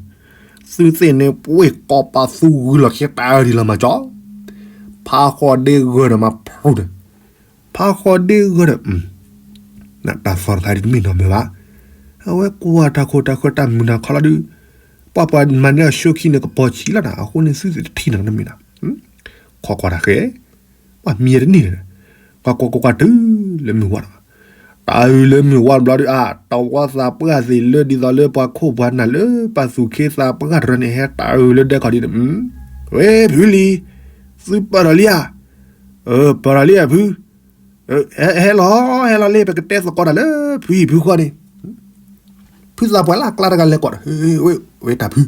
သုသ့ၣ်န့ၣ်ပှ့ၤကိးပာ်သူဂုာ်လီၤခံတၢ်အၢဒံးလီၤမးကၠီ, ဖးဃီဒ့ဂၢၢ်ဒီးမးဖျိဒီး, ဖးဃီဒ့ဂၢၢ်ဒီး တၢ်သီတခါဒ်တမ့ၢ်နီတမံၤဘၣ်, အဝဲကွၢ်တၢ်ခိၣ်တၢ်ဃၢတၢ်မုာ်နၤခီလီၤဒုး, ပှၤပှၤမၤန့ၢ်အဆိခံန့ၣ် ကပီၤဆံးလီၤနၤ, အဃိန့ၣ်သုသ့ၣ်တထံၣ်နၤတမ့ၢ်နၤ, ခိးကွၢ်တၢ်ဃဲ, ပှၤမံတန့ၢ်န့ၣ်, ကွၢ်ကွၢ်ကွၢ်ကွၢ်တုၤလၢမုၢ်ဝါလီၤ, တၢ်အုးလၢမုၢ်ဝါတဘျီဒုး အါ တဝီသးပှၢ်သ့ၣ်လၢဒ်သိးလၢပှၤခိၣ်ပှၤနၢ်လၢပှၤသူၣ်ခ့သးပှၢ်တရၢန့ၣ် ဟဲတၢ်အုးလၢဒဲခီၣ်ဒံးန့ၣ်, ဝဲဖုလံၤ, သုပၢၢ်ထီၣ်လံဧါ, ပၢၢ်ထီၣ်လံဧါဖု, ဟဲလီၤ ဟဲလီၤလံ ပကတဲသကိးတၢ်လၢဖုဟံၣ်ဖုဃီန့ၣ်, ဖုသးပှၢ်လၢအကျါတဂၤလဲၤကွၢ်ဒီး ဝဲတၢ်ဖု,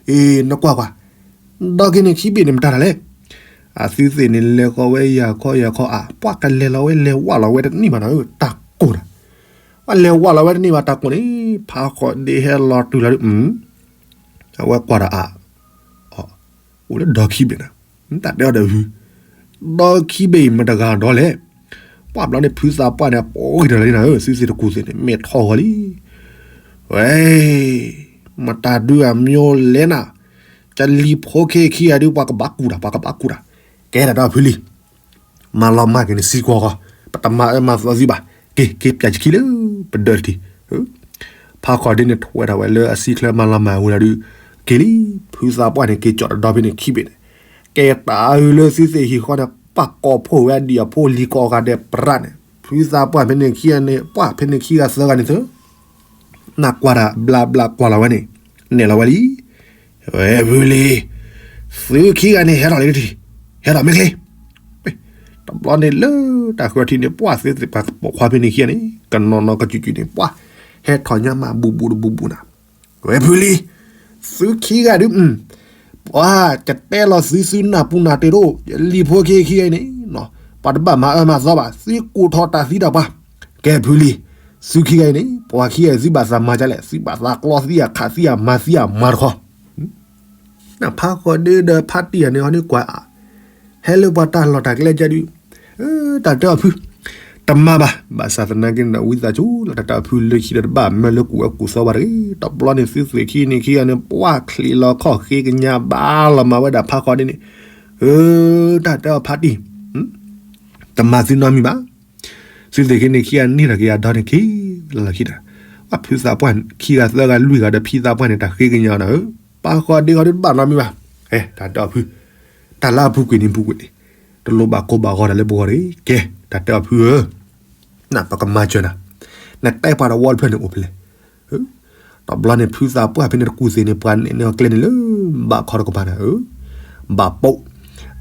အ့ နကွၢ်ကွၢ်, ဒီက့ၤန့ၣ်ခံဘ့ၣ်န့ၣ်မတၤတၢ်လဲၣ်, အသုသ့ၣ်န့ၣ်လဲၤဃီၤဝဲယၤခီယၤခီအါ ပှၤကလဲၤလီၤဝဲလဲၤဝးလီၤဝဲတန့ၢ်ဘၣ်နၤဧၢ တၢ်ကိၢ်တၢ်, ပှၤလဲၤဝးလီၤဝဲတန့ၢ်ဘၣ်တၢ်ကိၢ်န့ၣ် ဖးဃီဒ့ဟဲလီၤတုၤလီၤဒုး, အဝဲကွၢ်ဒီးအါ အိၣ်လၢဒီခံဘ့ၣ်နၤ, တၢ်တဲအီၤဒီးဖု, ဒီခံဘ့ၣ်အံၤမတၤတဂၤဒီးလဲၣ်, ပှၤဘျီန့ၣ်ဖုသးပှၢ်န့ၣ် ပိာ်ဂံၢ်တၢ်လၢနၤဧၢ သုသ့ၣ်တကူၣ်သ့ၣ်န့ၣ် မဲာ်ထီၣ်ဂီၤလံ, ဝဲ, မတၤဒုးအမျိုးလဲၣ်နၤ, ကလံၤဖိခဲခံဂၤဒုး ပှၤကဘၣ်ကူၣ်တၢ် ပှၤကဘၣ်ကူၣ်တၢ်, ကဲတၢ်ဒီးဖုလံၤ မၤလီၤမၢ်က့ၤန့ၣ်စံကွီၤဃီ, ပတမၤအၢမၤသီသုဘၣ်, က့ၤ က့ၤပၠးဆံခံလၢပဒၢးတထံၣ်, ဖးဃီဒ့န့ၣ် ထွဲထီၣ်ဝဲလၢအစံချၢမၤလီၤမၢ်ဝဲဒၣ်ဒုး, က့ၤလံ, ဖုသးပှၢ်န့ၣ် က့ၤကၠီၣ်တဒီဖဲန့ၣ်ခံဘ့ၣ်န့ၣ်, ကဲတၢ်အုးလၢသုသ့ၣ်ဟံၣ်ဃီန့ၣ် ပှၤကိးဖှိၣ်ဝဲဒံးအဖိလံၤကိးဂၤဒဲးပြးန့ၣ်, ဖုသးပှၢ်ဖဲန့ၣ်ခံဂၤန့ၣ် ပှၤဖဲန့ၣ်ခံဂၤသၢဂၤန့ၣ်သၢ နကွၢ်တၢ်ဘျးဘျးကွၢ်လီၤဝဲန့ၣ်, နဲၣ်လီၤဝဲလံ, ဝဲဖုလံၤ, သုခံဂၤန့ၣ် ဟဲထီၣ်လံတထံၣ်, ဟဲထီၣ်မ့ၢ်ချ့, တဘျီန့ၣ်လၢတၢ်ဃၢထံန့ၣ် ပှၢ်သုသ့ၣ်တဖၣ်ပိာ်ခွါဖဲန့ၣ်ခံဂၤန့ၣ် ကနီၤနီၤကစူၤစူၤန့ၣ် ပှၢ်ဟဲထီၣ်ညါမးဘူးဘူးတဘူးဘူးနၤ, ဝဲဖုလံ, သုခံဂၤဒုး ပှၤကတဲလီၤသု သုနၢ်ပူၤနၢ်တ့ၢ်တအိၣ်, လံၤဖိခံခံဂၤအံၤန့ၣ် ပှၤတဘၣ်မၤအၢမၤသီဘၣ်, သုကူၣ်ထီၣ်တၢ်သံတၢ်ပှၢ်, ကဲဖုလံ, သုခံဂၤအံၤန့ၣ် ပှၤခံဂၤအံၤသုဘၣ်သးမၤဒ်လဲၣ်, သုဘၣ်သးကျီသံအခးသံအမၤသံအမၤတခီ ဖးဃီဒ့ဒီးဖါတံၢ်ယၤန့ၣ် ဟီန့ၣ်ကွၢ်, ဟဲလၢပှၤတၢ်လီၢ်တၢ်ကျဲကဒုး, တၢ်တဲအီၤဖု, တမၤဘၣ်, ဘၣ်ဆၣ်သနာ်က့န့ၣ်ဒီး ဝံသးစူၤလီၤ တၢ်တဲအီၤဖုလၢခံဒီးတဘၣ်မၢလၢကူၣ်ဝဲကူၣ်သီဘၣ်တဂ့ၤ, တဘျီန့ၣ်သုသ့ၣ်ခံန့ၣ်ခံဂၤန့ၣ် ပှၢ်ချံးလီၤခီၣ်ဃ့ကညးဘၣ်လီၤမၤဝဲဒၣ်ဖးဃီဒ့န့ၣ်, တၢ်တဲအီၤဖါတံၢ်, တမၤသုနီတမံၤဘၣ် သုသ့ၣ်ခံန့ၣ်ခံဂၤန့ၣ်ထီၣ်က့ၤအဒီန့ၣ်ခံ, လၢခံဒီး, အဖုသးပှၢ်ခံဂၤသၢဂၤလွံၢ်ဂၤဒီးဖံသးပှၢ်န့ၣ် တၢ်ဃ့ကညးနၤဧၢ, ပာ်ဃီဒ့ဃီဒုးတဘၣ်နီတမံၤဘၣ်, တၢ်တဲအီၤဖု, တၢ်လၢအပူၤကွံာ်န့ၣ်ပူၤကွံာ်န့ၣ်, တလိၣ်ဘၣ်ကိၢ်ဘၣ်ဂီၤတၢ်လၢပဂီၢ်တဂ့ၤ, ကဲ, တၢ်တဲအီၤဖုဧၢ, နပကမၤစၢၤနၤ, နတဲပှၤတဝီတဖျၢၣ်န့ၣ်အိၣ်ဖဲလဲၣ် တဘျီန့ၣ်ဖုသးပှၢ်ဖဲန့ၣ်တကူၣ်သ့ၣ်န့ၣ် ပှၤနဲၣ်န့ၢ်အီၤကျဲန့ၣ်လၢ ဘၣ်ခီတကပၤန့ၣ်ဧၢ, ဘၣ်ပိာ်,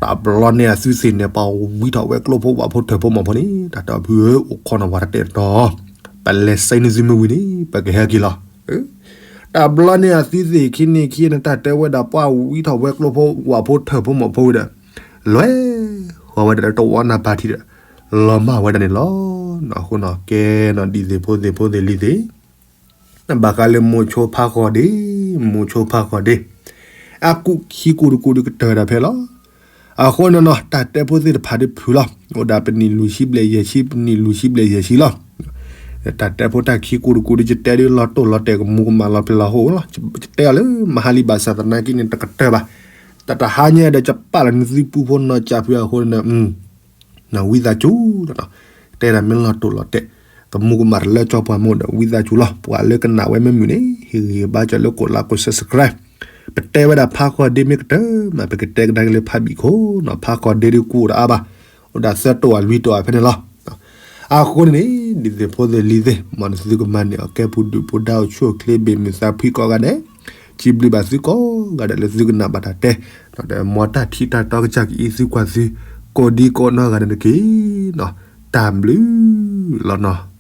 တဘျီန့ၣ်အသုသ့ၣ်န့ၣ် ပှၤဝံထီၣ်ဝဲကျိဖိဝၣ်ဖိထၢၣ်ဖိမီၢ်ဖိန့ၣ် တၢ်တဲအီၤဖုဧၢ, အိၣ်ခိးနဝၤတတဲာ်တတီၤ, ပလဲၤစဲန့ၢ်သုမ့ၢ်ဝံၤန့ၣ် ပကဟဲက့ၤလီၤ. တဘျီန့ၣ်အသုသ့ၣ်ခံန့ၣ်ခံန့ၣ် တၢ်တဲဝဲဒၣ်ပှၤဝံထီၣ်ဝဲကျိဖိဝၣ်ဖိထၢၣ်ဖိမီၢ်ဖိဝံၤဒီး လဲၤဃီၤဝဲဒၣ်လၢတဝီနၢ်ပၢၢ်ထံဒီး လီၤမၢ်ဝဲဒၣ်န့ၣ်လီၤ. အဃိနီၣ်ကဲနီၣ်ဒ်သ့ၣ်ဖိသ့ၣ်ဖိသ့ၣ်လံၤသ့ၣ် နဘၣ်ဃးလၢမိၤဆိဖးဃီဒ့, မိၤဆိဖးဃီဒ့, အကူၣ်ခံကူၣ်တကူၣ်ဒုးကတၢၢ်ဒၣ်ဖဲလီၤ. အဃိနီၣ်နီၣ် တၢ်တဲဖိသ့ၣ်တဖၣ်ဒုးဖုးလီၤ. အိၣ်ဒၣ်ပနံၣ်လွံၢ်ဆံဘျဲၣ်ယဲၢ်ဆံ ပနံၣ်လွံၢ်ဆံဘျဲၣ်ယဲၢ်ဆံလီၤ. တၢ်တဲဖိတၢ်ခံကူၣ်တကူၣ်ဒုး ယတဲဒုးလီၤတိၢ်လီၤတဲာ်ကမူၤကမၣ်လီၤဖျဲၣ်လီၤဟိၣ်လီၤ. ယတဲအီၤလၢမဟါလံဘၣ်ဆၣ်သနာ်က့န့ၣ် တကတၢၢ်ဘၣ်. တၢ်တဟါညါဒီးယပာ်လီၤန့ၢ်သုပူဖိနီၢ်ကၠၢ်ဖုအဃိန့ၣ် နဝံသးစူၤလီၤနီၤ, တဲဒၣ်မ့ၢ်လီၤတိၢ်လီၤတဲာ် ကမူၤကမၣ်တလၢကၠီပှၤမ့ၢ်ဒီး ဝံသးစူၤလီၤ. ပှၤလၢကနၣ်ဝဲမ့ၢ်မုာ်န့ၣ် ဟ့ၣ်ဂံၢ်ဘါစၢၤလၢကိးlike ကိးsubscribe. ပတဲဝဲဒၣ်ဖးဃီဒ့မ့ၢ်ကတၢၢ်မး ပကတဲကဒါက့ၤလၢဖးဘံၣ်ခိၣ်နီၤ, ဖးဃီဒ့ဒုးကူၣ်တအါဘၣ်, အိၣ်ဒၣ်သၢတိၢ်အလွံၢ်တိၢ်အဖဲန့ၣ်လီၤ. အဃိန့ၣ်န့ၣ် ဒ်သ့ၣ်ဖိသ့ၣ်လံၤသ့ၣ် မ်နသုကမၤန့ၢ်အီၤကဲပူၤဒုၣ်ပူၤဒါအိၣ်ဆူၣ်အိၣ်ချ့ဘ့ၣ်မုာ်သးဖှံကိးဂၤဒဲး, စံးဘျုးဘၣ်သုကိးဂၤဒဲးလၢသုကနၣ်ဘၣ်တၢ်တဲ, ဒီးမ်တၢ်ထံတၢ်တီကစၢ်ကအံးသုကွၢ်သု ကိးဒံကိးနီၢ်ဂၤဒဲးတက့ၢ်နီၤ, တၢ်ဘျုးလီၤနီၤ.